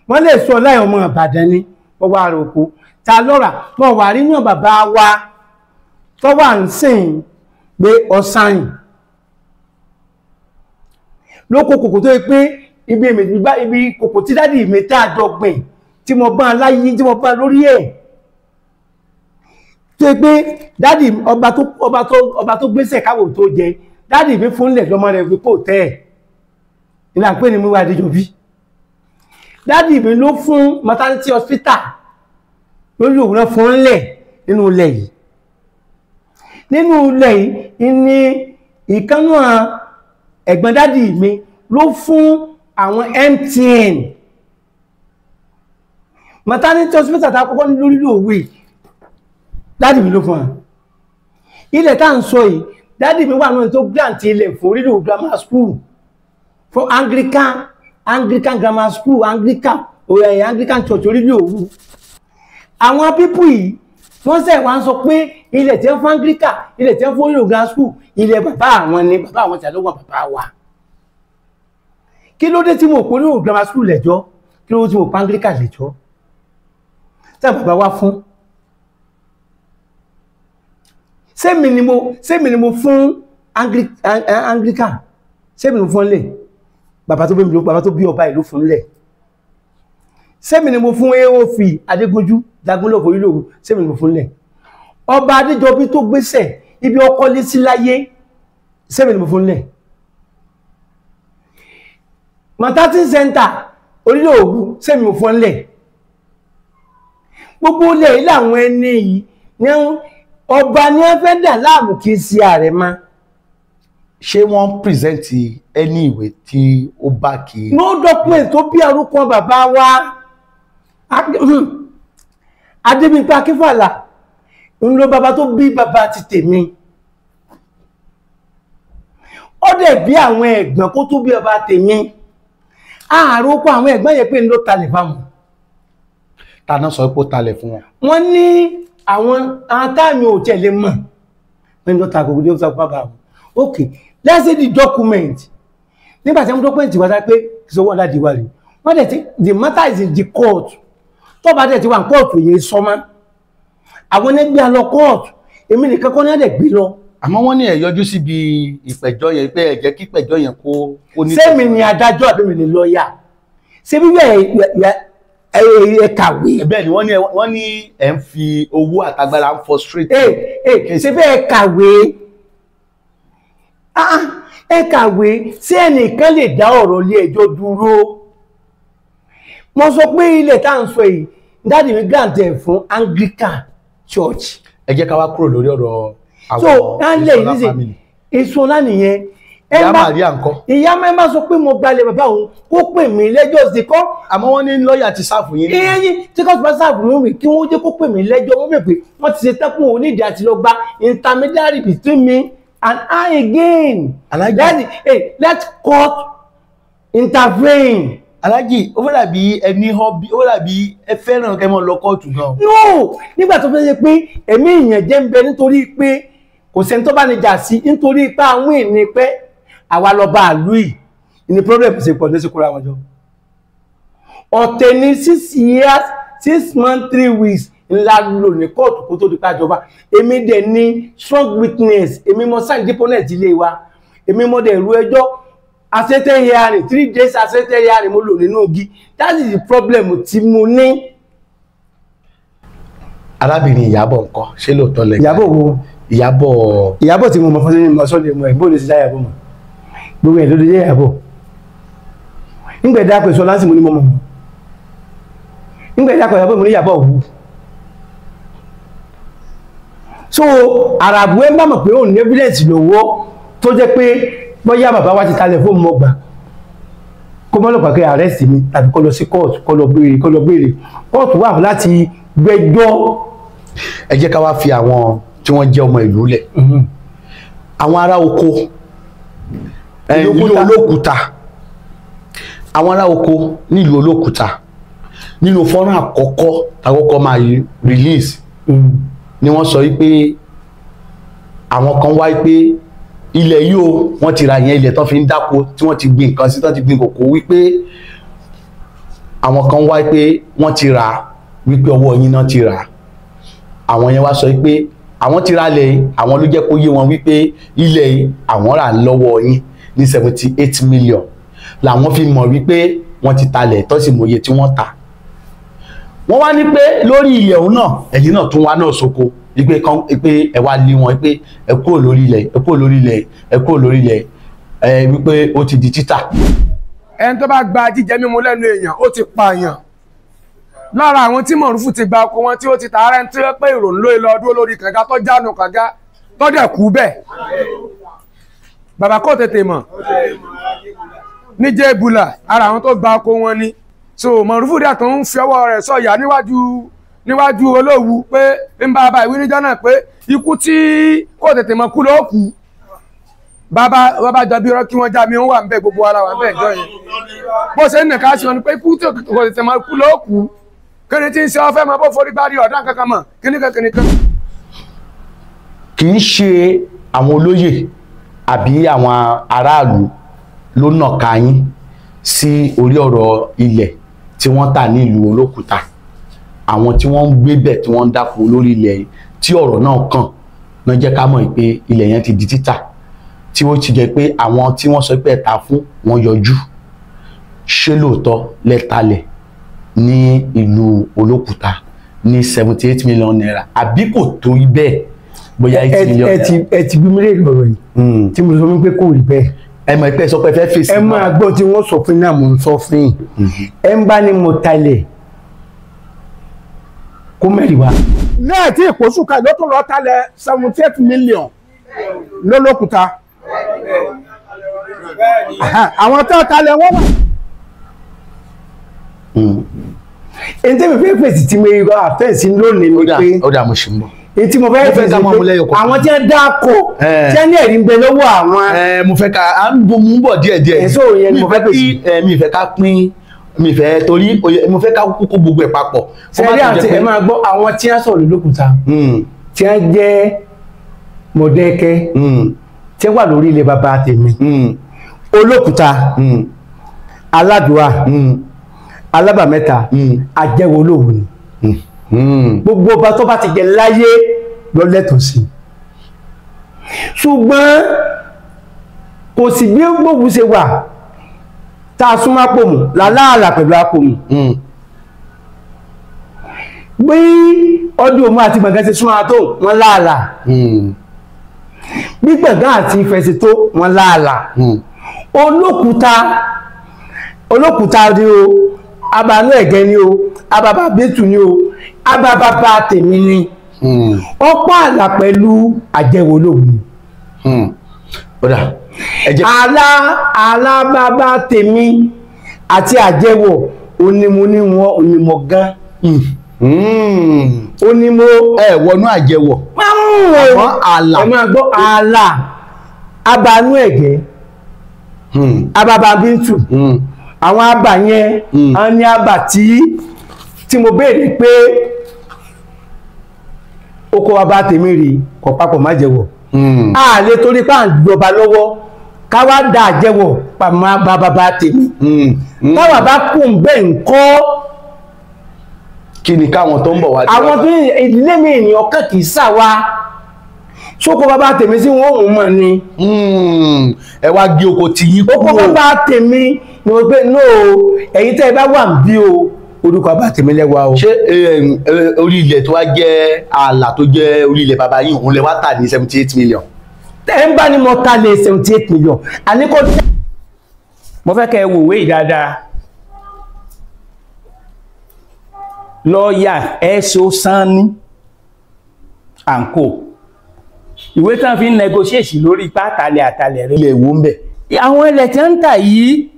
Wọ́n lè sọ láì ọmọ Ìbàdàn ni wọ́n wá ara oko ta lọ́ra wọ́n wà rí náà bàbá wa tó wà ń sìn pé ọ̀sán lóko kòkò tó yẹ pé ibi ibi kòkò tí dádì mi tá a jọ gbìn tí mo bá láyé tí mo bá lórí ẹ̀ tó yẹ pé dádì ọba tó gbéṣẹ̀ káwò tó jẹ dádì mi fúnlẹ̀ lọ́mọ rẹ̀ fi kò tẹ́ ẹ̀ ìlà pé ni mo wà Adéjọbí. Dádì mi ló fún maternity hospital lórí òwúrọ̀ fúnlẹ̀ nínú ilẹ̀ yìí. Nínú ilẹ̀ yìí ni ìkánú ẹ̀gbọ́n dádì mi ló fún àwọn MTN maternity hospital tá a kọ́kọ́ ní lórí òwe, dádì mi ló fún wa. Ilẹ̀ tá à ń sọ yìí, dádì mi wà náà tó grant ilẹ̀ fún Orílẹ̀ grammar school, fún Anglican grammar school, Anglican Anglican church Orílẹ̀ Òwu. Àwọn pípù yìí wọ́n sẹ̀ wá ń sọ pé ilẹ̀ tí ń fún Anglican, ilẹ̀ tí ń fún Orílẹ̀ grammar school, ilẹ̀ bàbá àwọn ni, bàbá àwọn tàlọ́wọ́ bàbá wa. Kí ló dé tí mo pè Orílẹ̀ grammar school lẹ́jọ́? Kí ló dé tí mo pa Anglican lẹ́jọ́? Tí bàbá wa fún. Sẹ́mi ni mo fún Anglican, sẹ́mi ni mo fún lẹ̀, bàbá tó bí mi ló, bàbá tó bí ọba ìlú fún lẹ̀. Sẹ́mi ni mo fún AOF Adégúnjú Jagunlọ́fọ̀ Orílẹ̀ Òwu, sẹ́mi ni mo fún lẹ̀. Ọba Adéjọbí tó gbéṣẹ̀ ibi ọkọ lé sí láyé, sẹ́mi ni mo fún lẹ̀. Maternity center Orílẹ̀ Òwu, sẹ́mi mo fún lẹ̀. Gbogbo ilẹ̀ ilé àwọn ẹni yìí ní ọba ní wọ́n fẹ́ dà láàmú kì í ṣe ààrẹ ma. Ṣé wọ́n present ẹni ìwé tí ó bá kí? No document tó bí arúkọ bàbá wa Adébímpé Akínfàlà ń lo bàbá tó bí bàbá ti tèmi. dẹ̀ bí àwọn ẹ̀gbọ́n kó tó bí ọba tèmi. Àròkọ àwọn ẹ̀gbọ́n yẹn pé ń ló talẹ̀ fáwọn. Ta náà sọ pé ó talẹ̀ fún wọn? Wọ́n ní àwọn táàmì ò tẹ̀lé mọ̀ pé ń ló ta gbogbo ní bàbá wọn. Ok, let's say the document. Nígbà tí wọ́n document wá sá pé ìṣòwò ọ̀la dìwà rè. Wọ́n dẹ̀ ti the matter is in the court. Tó bá dẹ̀ ti wà ní kóòtù yẹn sọ́mọ́. Àwọn ẹgbẹ́ lọ kóòtù, èmi nìkan kọ́ ní ẹ̀dẹ̀ gbé lọ. Àmọ́ wọ́n ní ẹ yọjú síbi ìpẹ̀jọ́ yẹn pé ẹ jẹ́ kí ìpẹ̀jọ́ yẹn kó ní. Sẹ́mi ni adájọ́ àbí mi ni lọ́ọ̀yà? Ṣé bíbẹ̀ ẹ kàwé? Bẹ́ẹ̀ ni wọ́n ní ẹ ń fi owó àtagbára ń frustrate. Ṣé bẹ́ẹ̀ kàwé? Ẹ kàwé, ṣé ẹnìkan lè dá ọ̀rọ̀ ilé ẹjọ́ dúró? Mo sọ pé ilẹ̀ tá à ń sọ yìí, dáàdì mi grant ẹ̀ fún Anglican Church. Ẹ jẹ́ ká wá kúrò lórí ọ̀rọ̀ àwọn Èsoọlá family. Èsoọlá nìyẹn. Ìyá Màríà ńkọ́? Ìyá Màríà sọ pé mo gbalẹ̀ bàbá òun kó pè mí lẹ́jọ́ sí kọ́. Àmọ́ wọ́n ní lọ́ọ̀yà ti sáàfù yín. Ìyẹn tí kò bá sáàfù mi kí wọ́n jẹ́ kó pè mí lẹ́jọ́, wọ́n mọ̀ pé wọ́n ti ṣe tẹ́kùn onídìí àti lọ gba intermediary between me and I again. Alhaji, let court intervene. Alhaji, ó fẹ́ dàbí ẹni hobby, ó fẹ́ dàbí ẹ fẹ́ràn kẹ́ mọ́ lọ kóòtù gan. No, nígbà tó fẹ́ ṣe pé ẹ̀mí ìyẹn jẹ́ ń bẹ nítorí pé kò sẹ́ni tó bá ní jà sí nítorí pé àwọn ènìyàn pé àwa lọ bá àlú yìí ní problem ṣe pọ̀ ní sí kóra wọn jọ. Ọ̀tẹ̀ ní 6 years 6 months 3 weeks ńlá lò ní kóòtù kó tó di pàjọba. Èmi dẹ̀ ní strong witness, èmi mo sign deponent ilé wa, èmi mo dẹ̀ ru ẹjọ́ accepted hearing 3 days accepted hearing mo lò nínú igi. That is the problem tí mo ní. Arábìnrin Ìyábọ̀ ńkọ́, ṣé lóòótọ́ lẹ? Ìyábọ̀ wo? Ìyábọ̀ tí mo mọ̀ fún mi sọ́dọ̀ mọ̀ ẹ̀ bó lè ṣe Ìyábọ̀ mọ̀ gbogbo ẹ̀ ló lè jẹ́ Ìyábọ̀. Nígbà ẹ̀dá pẹ̀sọ́ láti mo ní mọ̀ mọ̀ nígbà ẹ̀dá pẹ̀sọ́ mo ní Ìyábọ̀ wù. So àràbù ẹ̀ ń bá mọ̀ pé òun ní evidence lọ́wọ́ tó jẹ́ pé bóyá bàbá wa ti talẹ̀ fóun mọ̀ gbà kó mọ́ lọ́pàá kí arrest mi tàbí kó lọ sí court kó lọ béèrè court wà láti gbẹ́jọ́. Ẹ jẹ́ ká wá fi àwọn tí wọ́n jẹ́ ọmọ ìlú lẹ̀, àwọn ará oko ìlú Olókùta, àwọn ará oko nílùú Olókùta nínú fọ́nrán àkọ́kọ́ tàkọ́kọ́ máa release ni wọ́n sọ wípé àwọn kan wá wípé ilẹ̀ yìí o wọ́n ti ra yẹn ilẹ̀ tán fi ń dáko tí wọ́n ti gbin nǹkan sí tán ti gbin kòkó, wípé àwọn kan wá wípé wọ́n ti rà wípé ọwọ́ yín náà ti rà. Àwọn yẹn wá sọ wípé àwọn ti ra ilẹ̀, àwọn ló jẹ́ kó yé wọn wípé ilẹ̀ àwọn rà lọ́wọ́ yín ní 78 million làwọn fi mọ̀ wípé wọ́n ti talẹ̀ tó sì mọye tí wọ́n tà. Wọ́n wá ní pé lórí ilẹ̀ òun náà ẹ̀yin náà tún wá náà sóko wípé ẹ wá lé wọn wípé ẹ kúrò lórí ilẹ̀, ẹ kúrò lórí ilẹ̀, ẹ kúrò lórí ilẹ̀, ẹ wípé ó ti di títà. Ẹni tó bá gba jíjẹ mímu lẹ́nu èèyàn ó ti pààyàn. Lára àwọn tí Mọ̀rúfù ti gba oko wọn tí ó ti tààrà ẹni tí ó pé ìrònú ló lọ dúró lórí kànga tó jánu kànga tó dẹ̀ kú bẹ́ẹ̀. Bàbá kò tètè mọ̀ níjẹ́ ìbúlà ara àwọn tó gba oko wọn ni. So Mọ̀rúfù dẹ̀ tó ń fi ọwọ́ rẹ̀ sọ̀yà níwájú Olówu pé ń bá bàbá ìwé níjọ́ náà pé ikú tí kò tètè mọ̀ kú ló kú. Bàbá jọ bí irọ́ kí wọ́n já mi ń wà ń bẹ gbogbo ara wà ń bẹ ìjọ yẹn. Bó ṣe ń nìka sí wọn ni pé ikú tí kò tètè mọ̀ kú ló kú. Kíni tí ń ṣe ọfẹ́ mọ bó forí gbárí ọ̀dá kankan mọ̀ kíníkan kíníkan. Kì í ṣe àwọn olóyè àbí àwọn aráàlú ló nàka yín sí orí ọ̀rọ̀ ilẹ̀ tí wọ́n tà ní ìlú Olókùta. Àwọn tí wọ́n ń gbé bẹ̀ tí wọ́n ń dáko lórí ilẹ̀ tí ọ̀rọ̀ náà kàn náà jẹ́ ká mọ̀ pé ilẹ̀ yẹn ti di títà, tí ó ti jẹ́ pé àwọn tí wọ́n sọ pé ẹ ta fún wọn yọjú. Ṣé lóòótọ́ lẹ talẹ̀ ní ìlú Olókùta ní 78 million naira àbí kò tó bẹ́ẹ̀ bóyá 8 million naira? Ẹ ti bí mi lè lọ́rọ̀ yìí tí mo sọ fún pé kò rí bẹ́ẹ̀. Ẹ mọ̀ pé sọ pé fẹ́ fèsì. Ẹ máa gbọ́ tí wọ́n sọ fún náà mò ń sọ fún yín. Ẹ ń bá ní mo talẹ̀ kó mẹ́rin wá. Náà tí ìpòsù kan ló tún lọ talẹ̀ 78 million lólókùta. Àwọn tó talẹ̀ wọ́n wà. Ẹni tẹ́mi fẹ́ fèsì tí mo yọ àfẹ́sí lónìí ni pé ó dà mo ṣì ń bọ̀. Èyí tí mo fẹ́ Mo fẹ́ ká máa mú lẹ́yọ kọ̀ọ̀kan. àwọn tí wọ́n dáko Eh. tí wọ́n ní ẹ̀rí ń bẹ lọ́wọ́ àwọn. Mo fẹ́ ká à ń bo mú bọ̀ díẹ̀ díẹ̀. Èso yẹn ni mo fẹ́ pèsè. Mi fẹ́ ká pín, mi fẹ́ torí mo fẹ́ ká kúkú gbogbo ẹ̀ papọ̀. Kó má Sẹ́rí tún àti jẹ́ pé- ẹ máa gbọ́ àwọn tí wọ́n sọ̀rọ̀ lókùúta tí wọ́n jẹ́ Mọ̀dẹ́kẹ́ tí wọ́n wà lórí ilẹ̀ bàbá tèmi. Olókùúta, Aládùá, Alábàmẹ́ta, Ajẹ́wò Olówu ni. Gbogbo ọba tó bá ti jẹ láyé ló lẹ́tọ̀ọ́ sí. Ṣùgbọ́n kò sì bí gbogbo ṣe wà tá a súnmọ́ Àpòmù làláàlà pẹ̀lú Àpòmù. Bí ọdún Òmu àti Gbọ̀ngán ṣe súnmọ́ tó wọ́n láàlà. Bí Gbọ̀ngán àti Ifẹ̀ ṣe tó wọ́n láàlà. Olókùúta, Olókùúta ni o, Abanú Ẹ̀gẹ́ ni o, Ababa Bẹ́tù ni o, Abababa tèmi ni. Ó pààlà pẹ̀lú Àjẹwò Olówu ni. Ó dà, ẹ jẹ́ Alábàbà tèmi àti Àjẹwò onímọ̀ ní wọn onímọ̀ gan. Onímọ̀ Ẹ wọnú Àjẹwò. Àmọ́ ààlà. Ẹ máa gbọ́ ààlà Abanú Ẹ̀gẹ́, Ababa Bíntù, àwọn àbà yẹn, àwọn ní àbà tí mo béèrè pé oko bàbá tèmi rí kò papọ̀ má jẹ́wọ̀. A lè torí pé à ń jọba lọ́wọ́ ká wá da àjẹwọ̀ pàmò bá bàbá tèmi. Táwa bá kù ń bẹ́ẹ̀ ń kọ́. Kí ni káwọn tó ń bọ̀ wá dé Àwọn wá tó ní ìdílé mi ènìyàn kàn kì í sà wá sóko bàbá tèmi sí wọn òun mọ̀ ni. Ẹ wá gé oko tí yín Oko kúrò. bàbá tèmi ni mo pé no o, ẹ̀yin tẹ́ ẹ bá wà ń bí o, orúkọ bàbá tèmi lẹ́wà o. Ṣé orí ilẹ̀ tó wá jẹ́ ààlà tó jẹ́ orí ilẹ̀ bàbá yín òun lẹ wá tà ní 78 million? Ẹ ń bá ní mo ta lé 78 million àní kò. Mo fẹ́ kẹ́ ẹ wòwe yìí dáadáa. Lọ́ọ̀yà ẹ̀ṣọ́ Sanni and Co, ìwé tán fi ń negotiate lórí ipá àtàlẹ̀ àtàlẹ̀ rẹ̀. Ilẹ̀ wo ń bẹ̀? Àwọn ilẹ̀ tí wọ́n ń tà yìí,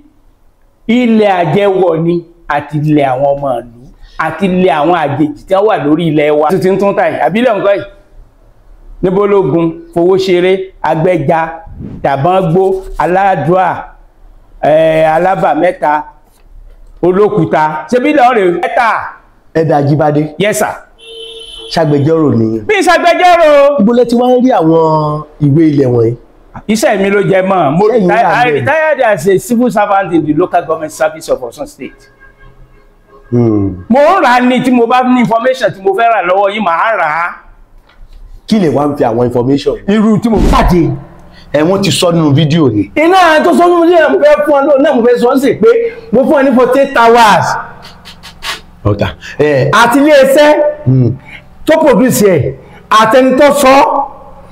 ilẹ̀ àjẹwọ̀ ni, àti ilẹ̀ àwọn ọmọ ìlú, àti ilẹ̀ àwọn àjèjì tí wọ́n wà lórí ilẹ̀ wa. Tuntun tún tà yìí àbílẹ̀ nǹkan yìí níbológun, Fowóṣeré, Agbẹ́ja, Tàbágbó, Aládùá, Alábàmẹ́ta, Olókùúta, ṣebí ilẹ̀ ọ̀rẹ́ mẹ́ta. Ẹ̀dà Ajíbádé. Yes sir. Ṣàgbẹjọ́rò nìyẹn? Bí ìṣàgbẹjọ́rò. Ibo lẹ ti wá ń rí àwọn ìwé ilẹ̀ wọ̀nyí? Iṣẹ́ mi ló jẹ mọ́. Mo Ṣẹ́yìn retire, wà I níbẹ̀? retired as a civil servant in the local government service of Osun State. Mo ń rà á ní tí mo bá ní information tí mo fẹ́ rà lọ́wọ́ yìí, màá rà á. Kí lè wá ń fi àwọn information? Irú tí mo Pàdé. Ẹ wọ́n ti sọ nínú fídíò ni. Iná tó sọ fún mi náà mo fẹ́ fún ọ náà, mo fẹ́ sọ ń sì pé mo fún ẹ ní 48 hours. Ọ̀tà ẹ. Àti iléeṣẹ́ tó produce ẹ̀ àtẹni tó sọ,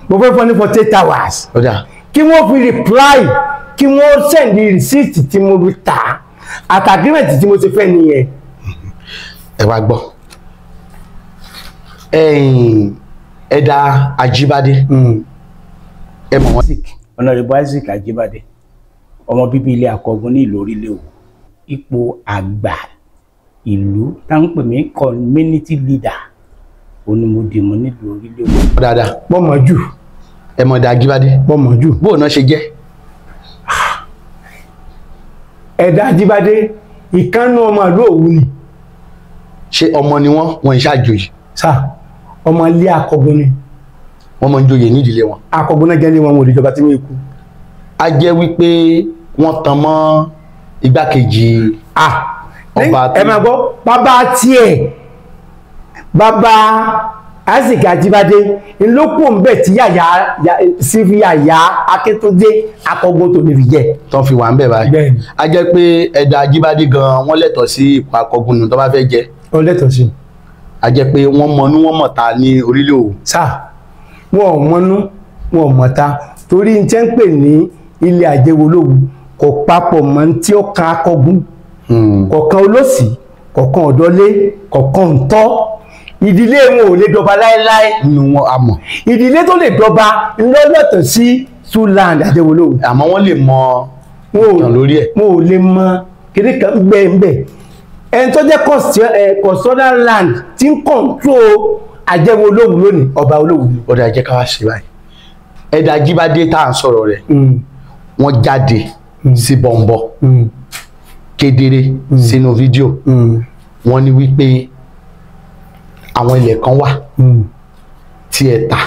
mo fẹ́ fún ẹ ní 48 hours Ọ̀tà. kí wọ́n fi reply, kí wọ́n send receipt tí mo fi tà á àti agreement tí mo ti fẹ́ nìyẹn. Ẹ wá gbọ́, ẹ̀yìn Ẹ̀dà Ajíbádé, ẹ mọ̀ wọ́n? Honorable Isaac Ajíbádé, ọmọ bíbí ilé Akọgun ní ìlú Orílẹ̀ Òwú, ipò àgbà ìlú tá ń pè mí community leader onímọ̀dìmọ̀ nílùú Orílẹ̀ Òwú. Dáadáa. Mo mọ̀ jù. Ẹ mọ̀ Ẹ̀dà Ajíbádé? Mo mọ̀ jù. Bóun náà ṣe jẹ́? Ẹ̀dà Ajíbádé, ìkànnì ọmọ ìlú Òwu ni. Ṣé ọmọ ni wọ́n? Wọ́n iṣẹ́ àjòyè? Sá, ọmọ ilé Akọgun ni. Wọ́n máa ń joyè nídìílé wọn? Akọgun náà jẹ́ ní wọn, wọn ò lè jọba tí wọ́n kú. A jẹ́ wípé wọ́n tan mọ́ igbákejì ọba. Ẹ máa gbọ́, bàbá tiẹ̀, bàbá Isaac Ajíbádé ńlọpọ̀ ń bẹ̀ tí yàyà sí fi yàyà Akíntúndé Akọgun tó lè fi jẹ. Tán fi wà ń bẹ̀ báyìí. Bẹ́ẹ̀ni. A jẹ́ pé Ẹ̀dà Ajíbádé gan wọ́n lẹ́tọ̀ọ́ sí ipò akọgun nù tó bá fẹ́ jẹ. Ó lẹ́tọ̀ọ́ sí. A jẹ́ pé wọ́n mọnú wọ́n mọ̀ta ní Orílẹ̀ Òwú. Sá, wọn ò mọnú wọn ò mọ̀ta, torí n tẹ́ ń pè ní ilé àjẹwò lówu kò papọ̀ mọ́ ní tí ó kan Akọgun, kọ̀ọ̀kan olóṣì, kọ̀ọ̀kan ọ̀dọ́lé, kọ̀ọ̀kan ǹtọ́. Ìdílé wọn ò lè dọba láéláé. Nínú wọn a mọ̀. Ìdílé tó lè dọba ńlọ́lọ́tọ̀ sí Suland àjẹwò lówu. Àmọ́ wọ́n lè mọ ìtàn lórí ẹ̀. Wọn ò lè mọ kiri kan gbẹ̀ǹbẹ̀ ẹni tó jẹ́ custodian land tí ń control Àjẹwò Olówu lónìí, ọba Olówu ni. Ọ̀dà, jẹ́ ká wá ṣe báyìí. Ẹ̀dà Ajíbádé tá à ń sọ̀rọ̀ rẹ̀, wọ́n jáde sí bọ̀m̀bọ̀ kedere sínú fídíò. Wọ́n ní wípé àwọn ilẹ̀ kan wà tí ẹ tà,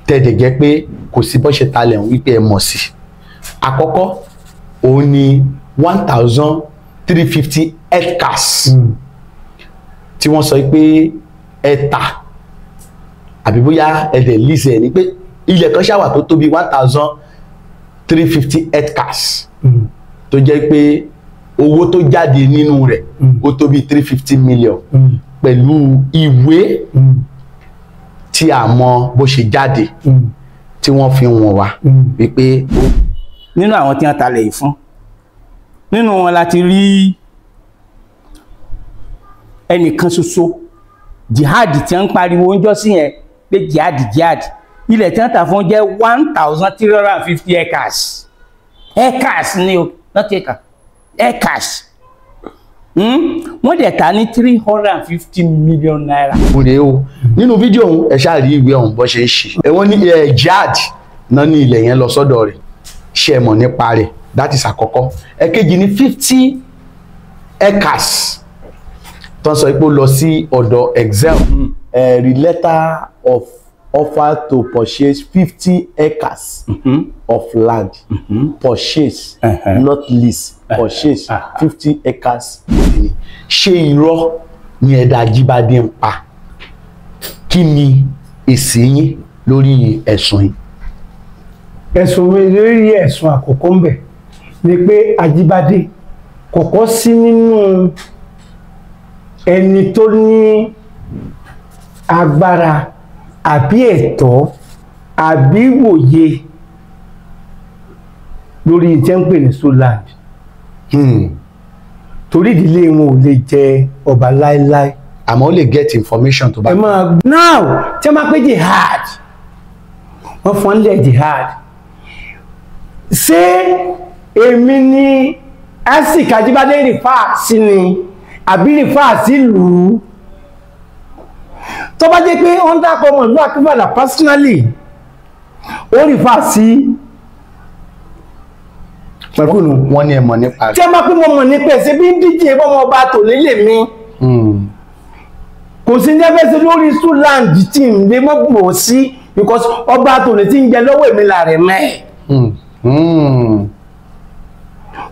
tẹ̀dẹ̀ jẹ́ pé kò sí bó ṣe talẹ̀ ń wípé ẹ mọ̀ sí. Àkọ́kọ́ òun ni 1350 hectares tí wọ́n sọ pé ẹ tà, àbí bóyá ẹ dẹ̀ lease ẹ̀, ní pé ilẹ̀ kan ṣàwà tó tóbi 1350 hectares, tó jẹ́ pé owó tó jáde nínú rẹ̀ ó tó bí 350 million, pẹ̀lú ìwé tí a mọ bó ṣe jáde tí wọ́n fi wọ̀n wá wípé Nínú àwọn tí wọ́n talẹ̀ yìí fún, nínú wọn la ti rí ẹnìkan ṣoṣo, jihad tí wọ́n ń pariwo ń jọ́ sí yẹn pé jihad, jihad. Ilẹ̀ tí wọ́n tà fún jẹ́ 1350 acres. Acres ni o, not acre, acres. Wọ́n dẹ̀ ta ní ₦350 million. Rèé o, nínú fídíò ọ̀hún, ẹ ṣáà rí ìwé ọ̀hún bó ṣe ń ṣe. Ẹ wọ́n ní ẹ jihad náà ní ilẹ̀ yẹn lọ sọ́dọ̀ rẹ̀. Ṣe é mọ̀ nípa rẹ̀? That is àkọ́kọ́. Ẹ̀kejì ní 50 acres tó ń sọ pé ó lọ sí ọ̀dọ̀ Excel, the letter of offer to purchase 50 acres of land, purchase, not lease, purchase 50 acres. Ṣé irọ́ ni ẹ̀dà Ajíbádé ń pa? Kí ni èsì yín lórí ẹ̀sùn yìí? Ẹ̀sùn mi lórí ẹ̀sùn àkọ́kọ́ ń bẹ̀ ni pé Ajíbádé kọ̀kọ́ sí nínú ẹni tó ní agbára àbí ẹ̀tọ́ àbí wòye lórí ìtẹ́ ń pè ní Suland, torí ìdílé wọn ò lè jẹ ọba láéláé. Àmọ́ ó lè get information tó bá Ẹ máa now tí wọ́n máa pé jihad, wọ́n fọ́n lẹ̀ jihad. Ṣé èmi ni Isaac Ajíbádé refer sí ni àbí refer sí lù ú? Tó bá jẹ́ pé wọ́n dákọ̀ ọmọ ìlú Akínfàlà personally, ó refer sí pẹ̀lú Wọ́n ní ẹ mọ̀ nípa tí rẹ̀. a máa pín mọ́ mọ̀ nípa ẹ̀sẹ̀ bí ń díje bọ́mọ ọba tòní lè mi. Kò sí ní ẹgbẹ́ sí lórí Suland tí ń lè mọ́ gbò sí, because ọba tòní tí ń jẹ lọ́wọ́ èmi là rẹ̀ mẹ́.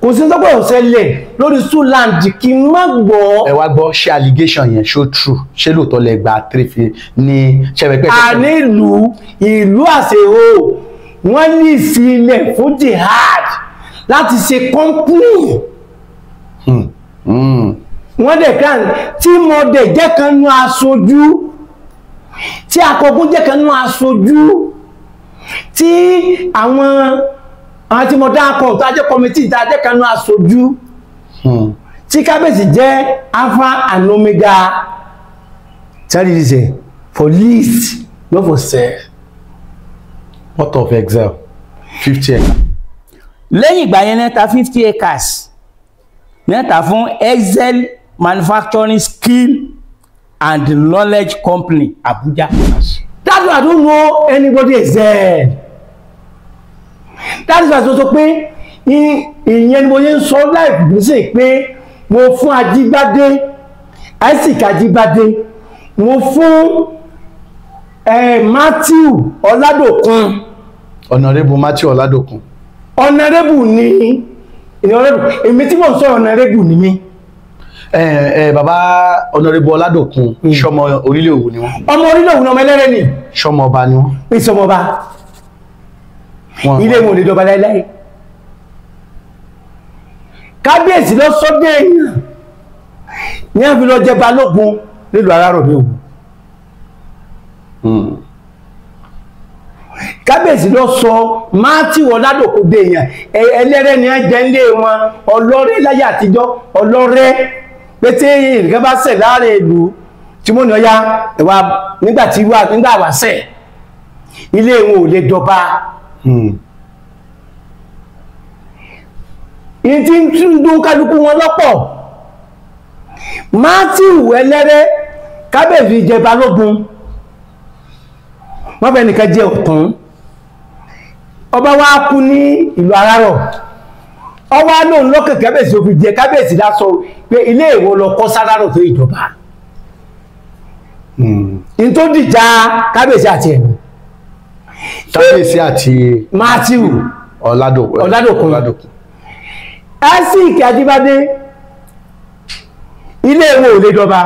Kò sí sọ́pọ̀ ọ̀sẹ̀lẹ̀ lórí Suland kí n má gbọ́. Ẹ wá gbọ́, ṣé allegation yẹn, ṣó true? Ṣé lóòótọ́ lẹ gba three fi ní ṣẹ́fẹ̀pẹ́? Àní ìlú àṣehò, wọ́n ní ìsílẹ̀ fún jihad láti ṣe company. Wọ́n dẹ̀ kàn tí mo dẹ̀ jẹ́ kan nú aṣojú, tí akọkún jẹ́ kan nú aṣojú, tí àwọn tí mo dá akọ tó ajẹ́ committee tó ajẹ́ kan nú aṣojú, tí kábíyèsí jẹ́ alpha and omega. Tell you for lease, not for sale. What of Excel 50 acres? Lẹ́yìn ìgbà yẹn, náà ta 50 acres náà ta fún Excel Manufacturing Skill and Knowledge Company, Abuja. That's why I don't know anybody Excel. That is why I sọ pé ìyẹn ni mo yẹn ń sọ láì sí pé mo fún Ajíbádé, Isaac Ajíbádé, mo fún Matthew Ọládòkun. Honourable Matthew Ọládòkun. Honourable ni, honourable èmi tí mò ń sọ, honourable ni mí. Ẹ ẹ bàbá Honourable Ọládòkun, ṣọmọ orílẹ̀ Òwú ni wọ́n? Ọmọ orílẹ̀ Òwú ni, ọmọ ẹlẹ́rẹ́ ni. Ṣọmọ ọba ni wọ́n? Ìsọmọba. Ilé wọn ò lè dọba láíláí. Kábíyèsí lọ sọ́dẹ̀ èèyàn ní àfi lọ jẹ balógun nílùú Arárọ̀mí Òwú. Kábíyèsí lọ sọ Matthew Ọládòkun dé èèyàn. Ẹlẹ́rẹ́ ni wọ́n jẹ́ nílé wọn, ọlọ́rẹ́ láyé àtijọ́, ọlọ́rẹ́ pé tí nǹkan bá ṣẹ̀ láàrin ìlú tí mo ní ọya ẹ̀wà nígbà tí wà nígbà wà ṣẹ̀, ilé wọn ò lè dọba. Ìyí tí ń tún dún kálukú wọn lọ́pọ̀. Matthew ẹlẹ́rẹ́ kábíyèsí jẹ balógun, wọ́n fẹ́ nìkan jẹ ọ̀tún. Ọba wa kú ní ìlú Arárọ̀, ọba lóun lọ́kàn kábíyèsí ó fi jẹ kábíyèsí lásọ pé ilé ìwọ lọ kọ́ sárárọ̀ tó ìjọba. N tó dìjà kábíyèsí àti ẹ̀mí. Kábíyèsí àti Matthew Ọládòkun. Ọládòkun. Isaac Ajíbádé ilé ìwọ ò lè dọba.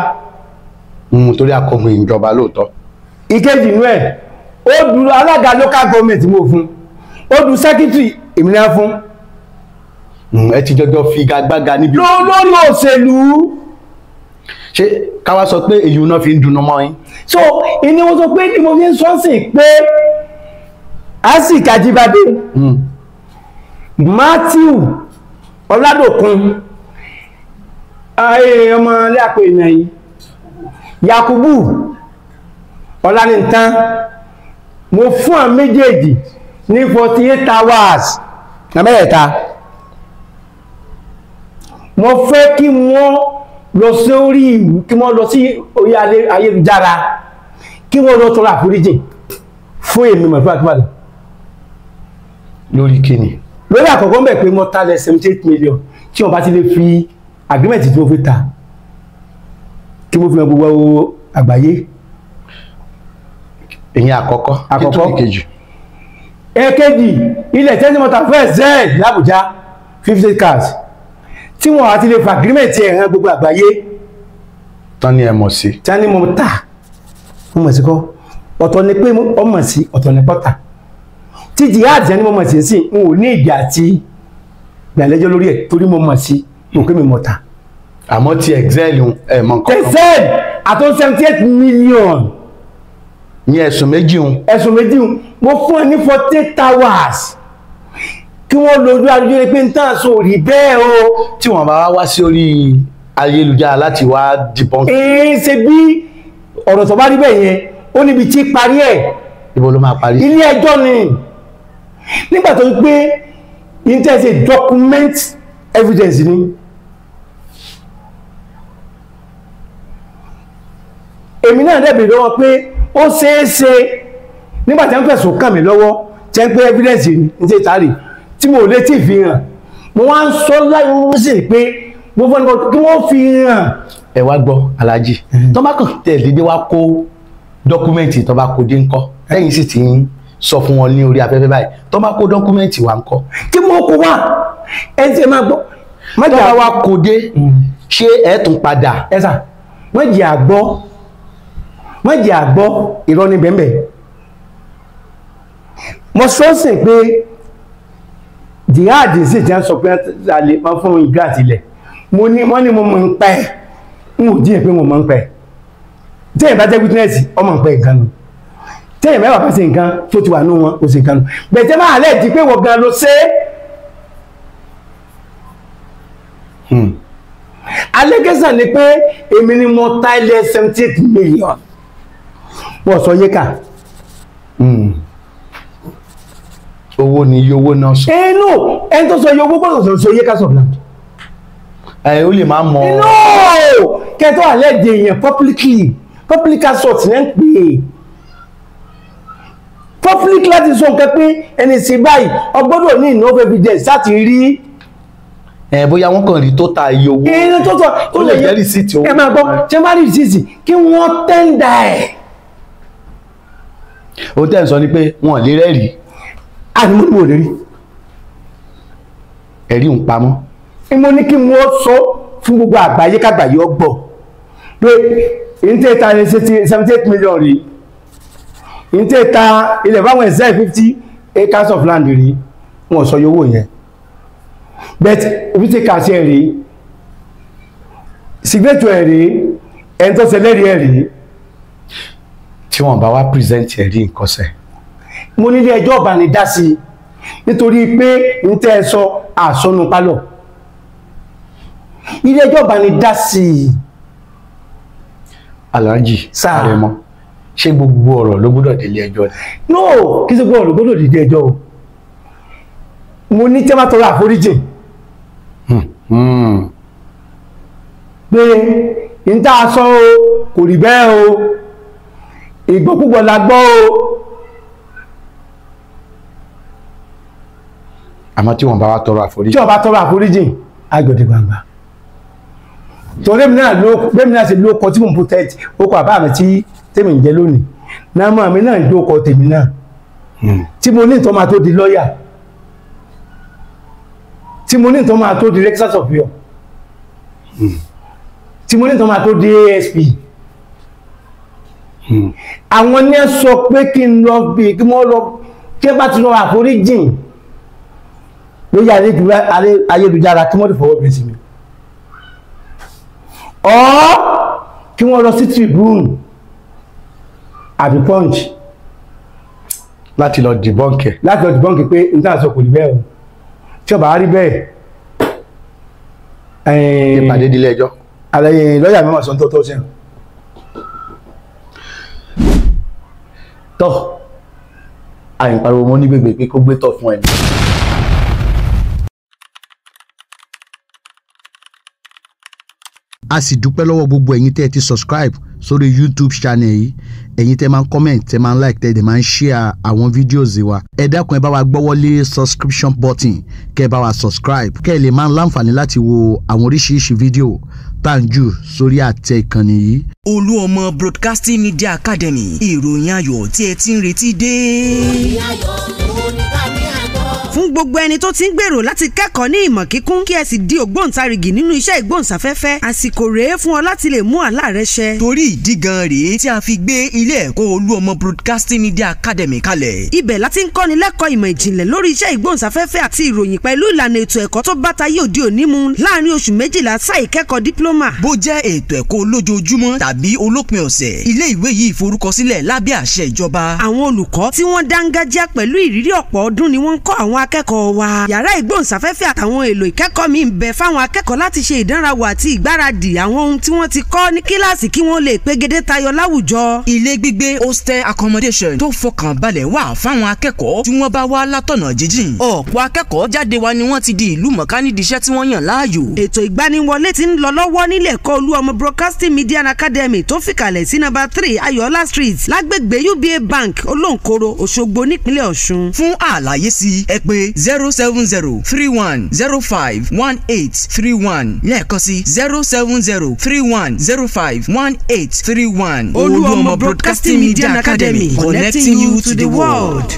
Torí akọgun ìjọba lóòótọ́. Ìkejì inú ẹ̀, ó du alága local government mo fún, ó du secretary èmi náà fún. Ẹ ti jọjọ figagbága níbi. Lórí òṣèlú. Ṣé káwá sọ pé èyí náà fi ń dunú mọ́ yín? So ìní wọ́n sọ pé ní mo fi ń sọ́sìn pé Isaac Ajíbádé, Matthew Ọládòkun, ọmọ ilé àpò èèyàn yìí, Yakubu Ọlánìtàn, mo fún àwọn méjèèjì ní 48 hours na mẹ́ẹ̀ta. Mo fẹ́ kí wọ́n lọ sórí ìlú, kí wọ́n lọ sí orí ayélujára, kí wọ́n lọ tọrọ àforíjì fún èmi Mọ̀fí Akínfàlà. Lórí kíni? Lórí àkọ́kọ́ ń bẹ̀ pé mo talẹ̀ 78 million tí wọ́n bá ti lè fi agreement tí mo fi ta, kí mo fi hàn gbogbo àgbáyé. Ìyẹn àkọ́kọ́. Àkọ́kọ́. Kí tún ìkejì? Èkejì, ilẹ̀ tẹ́sí mọ́ta fẹ́ zed l'Àbújá 50 cars tí wọ́n àti lè fa agreement ẹ̀ hàn gbogbo àgbáyé. Tán ni ẹ mọ̀ sí. Tí a ní mo ta, mo mọ̀ sí kọ́, ọ̀tọ̀ ni pé mo mọ̀ sí, ọ̀tọ̀ ni pọ́tà. Tí jihad jẹ́ ni mo mọ̀ sí sí, n ò ní ìdí àti gbàlẹ́jọ́ lórí ẹ̀ torí mo mọ̀ sí, mo pé mi mọ̀ ta. Àmọ́ ti Excel ẹ̀ mọ̀ nǹkan kan. Excel àtọ́ 78 million. Ní ẹ̀sùn méjì un. Ẹ̀sùn méjì un, mo fún ẹ ní 48 hours kí wọ́n lójú ayélujára pé n tàn so rí bẹ́ẹ̀ o. Tí wọ́n bá wá sí orí ayélujára láti wá debunk. Èé ṣe bí ọ̀rọ̀ tó bá rí bẹ́ẹ̀ yẹn, ó níbi tí parí ẹ̀. Ibo ló máa parí? Ilé ẹjọ́ ni. Nígbà tó ń pé intẹ́sẹ̀ document evidence ni. Èmi náà dẹ̀ bèèrè lọ́wọ́ pé ó ṣeé ṣe nígbà tí wọ́n fẹ̀sùn kàn mí lọ́wọ́ tí wọ́n pé evidence ni ní ṣe ìtàrí tí mo lè tí fi hàn. Mo wá ń sọ láì wọ́n sì pé mo fọ́n nípa kí wọ́n fi hàn. Ẹ wá gbọ́ Alhaji, tó bá kàn tẹ̀lé dé wá kó dọ́kúmẹ́ǹtì tó bá kó dé ńkọ́, lẹ́yìn sì ti ń sọ fún wọn ní orí afẹ́fẹ́ báyìí, tó bá kó dọ́kúmẹ́ǹtì wa ńkọ́. Kí mo kó wá ẹ ti máa gbọ́. Tó bá wá kó dé, ṣé ẹ tún padà? Ẹ sà, wọ́n jẹ́ àgbọ́, wọ́n jẹ́ àgbọ́ irọ́ ní bẹ́ẹ̀ bẹ́ẹ̀. Mo sọ sí pé jihad sì ti ń sọ pé a lè máa fún ìgbà àtìlẹ̀. Mo ní wọ́n ní mo mọ̀ ń pa ẹ̀, n ò díẹ̀ pé mo mọ̀ ń pa ẹ̀. Téèyàn bá jẹ́ witness, ọmọ ń pa ẹ̀ gan nu. Téèyàn mẹ́wàá bá ṣe nǹkan tó ti wà nú wọn, ó ṣe nǹkan nu. Bẹ̀tẹ̀ máa lẹ̀ di pé wọ́n gan ló ṣe é. Allegation ni pé èmi ni mo ta ilẹ̀ 78 million. Wọ́n sọ yéka. Owó ni iye owó náà sọ. Inú ẹni tó sọ iye owó gbọ́dọ̀ sọ yéka sọ land. Ẹ ó lè máa mọ. Inú kẹtọ́ alẹ́ di èèyàn publicly, public assault ní ń pè é. Public láti sọ nǹkan pé ẹni sí báyìí ọgbọ́dọ̀ ní enough evidence láti rí. Ẹ bóyá wọ́n kàn rí tó ta iye owó. Ẹni tó sọ ó lè jẹ́ rìsíìtì owó. Ẹ máa gbọ́, ṣé má rí rìsíìtì kí wọ́n tẹ́ndà ẹ̀. Ohun tẹ́ ń sọ ni pé wọ́n lè rẹ́rìí. Àní mo ní mo lè rí. Ẹ̀rí ń pamọ́. Mo ní kí wọ́n sọ fún gbogbo àgbáyé kágbàyé ọgbọ̀ pé ìntẹ́ ta ní 78 million rí, ìntẹ́ ta ilẹ̀ báwọn ẹ̀sẹ̀ 50 acres of land rí, wọ́n sọ yówó yẹn. But 50 acres ẹ̀ rí, signature ẹ̀ rí, ẹni tó ṣẹlẹ́rìí ẹ̀ rí. Tí wọ́n bá wá present ẹ̀rí nǹkan sẹ̀. Mo nílé ẹjọ́ ọba ní dá sí nítorí pé ń tẹ́ ẹ sọ àsọnù pálọ̀. Ilé ẹjọ́ ọba ní dá sí. Alhaji Àrẹ̀mọ, ṣé gbogbo ọ̀rọ̀ ló gbọ́dọ̀ délé ẹjọ́ ni? No, kí ṣe gbogbo ọ̀rọ̀ gbọ́dọ̀ délé ẹjọ́ o. Mo ní tẹ́ bá tọrọ àforíjì. Pé n tá a sọ o kò rí bẹ́ẹ̀ o, ìgbọ́kúgbọ̀ la gbọ́ o. Àmọ́ tí wọ́n bá wá tọrọ àforíjì. Tí wọ́n bá tọrọ àforíjì agbèdè gbangba. Torí èmi náà ló bẹ́ẹ̀ mi náà ṣe ló kọ tí mò ń protect ó kọ àbá mi tí tèmi ń jẹ lónìí náà mọ́ mi náà ń jó kọ tèmi náà tí mo ní ìtọ́ máa tó di lọ́ọ̀yà, tí mo ní ìtọ́ máa tó di Lexus of York, tí mo ní ìtọ́ máa tó di ASP. Àwọn ní ẹ sọ pé kí n lọ bí kí wọ́n lọ kí ẹ bá ti lọ àforíjìn lórí ayélujára kí wọ́n lè fọwọ́ bẹ̀rẹ̀ sí mi, ọ́ kí wọ́n lọ sí Tribune àbí Punch láti lọ dìbọ́ǹkì ẹ̀. Láti lọ dìbọ́ǹkì pé n tàn sọ kò rí bẹ́ẹ̀ o, tí ó bá rí bẹ́ẹ̀ ìpàdé dílé ẹjọ́. Àlàyé lọ́yà mi máa sọ tó tọ́ sí. Tọ́ àyìn pariwo mọ́ ní gbègbè pé kó gbé tọ̀ fún ẹni. A sì dúpẹ́ lọ́wọ́ gbogbo ẹ̀yin tẹ́ ẹ ti subscribe sórí YouTube channel yìí, ẹ̀yin tẹ́ máa ń comment, tẹ́ máa ń like, tẹ́ ẹ dẹ̀ máa ń share àwọn videos wa. Ẹ dákun, ẹ bá wa gbọ́wọ́lé subscription button kẹ́ ẹ bá wa subscribe kẹ́ ẹ lè máa ń láǹfààní láti wo àwọn oríṣiríṣi fídíò tá à ń jù sórí àtẹ ìkànnì yìí. Olúọmọ Broadcasting Media Academy, ìròyìn ayọ̀ tí ẹ ti ń retí dé. Fún gbogbo ẹni tó ti ń gbèrò láti kẹ́kọ̀ọ́ ní ìmọ̀ kíkún kí ẹ sì di ògbóǹtarìgì nínú iṣẹ́ ìgbóhùnsáfẹ́fẹ́, àsìkò rèé fún ọ láti lè mú àlá rẹ ṣẹ. Torí ìdí gan rèé tí a fi gbé ilé ẹ̀kọ́ Olúọmọ Broadcasting Media Academy kalẹ̀. Ibẹ̀ láti ń kọ́ni lẹ́kọ̀ọ́ ìmọ̀ ìjìnlẹ̀ lórí iṣẹ́ ìgbóhùnsáfẹ́fẹ́ àti ìròyìn pẹ̀lú ìlànà ètò ẹ̀kọ́ tó bá tayé òde òní mu láàrin oṣù 12 sáà ìkẹ́kọ̀ọ́ dípílọ́mà. Bó jẹ́ ètò ẹ̀kọ́ olójoojúmọ́ tàbí olópin ọ̀sẹ̀, ilé ìwé yìí forúkọsílẹ̀ lábẹ́ àṣẹ ìjọba. Àwọn olùkọ́ tí wọ́n dángájá pẹ̀lú ìrírí ọ̀pọ̀ ọdún ni wọ́n ń kọ́ àwọn akẹ́kọ̀ọ́ wa. Yàrá ìgbóhùnsáfẹ́fẹ́ àtàwọn èlò ìkẹ́kọ̀ọ́ mi ń bẹ fáwọn akẹ́kọ̀ọ́ láti ṣe ìdánrawò àti ìgbáradì àwọn ohun tí wọ́n ti kọ́ ní kíláàsì kí wọ́n lè pegedé tayọ láwùjọ. Ilé gbígbé hostel accommodation tó fọkàn balẹ̀ wà fáwọn akẹ́kọ̀ọ́ tí wọ́n bá wá látọ̀nà jíjìn. Ọ̀pọ̀ akẹ́kọ̀ọ́ jáde wa ni wọ́n ti di ìlú mọ̀ká nídìí iṣẹ́ tí wọ́n yàn láàyò. Ètò ìgbaniwọlé ti ń lọ lọ́wọ́ nílé ẹ̀kọ́ Olúọmọ Broadcasting Media Academy tó fìkàlẹ̀ sí nọ́mbà 3 Ayọ̀ọ́lá Street lágbègbè UBA Bank Olóǹkoro, Òṣogbo nípínlẹ̀ Ọ̀ṣun. Fún àlàyé sí ẹ pè 07031051831 lẹ́ẹ̀kan sí 07031051831. Olúọmọ Broadcasting Media Academy, connecting you to the world.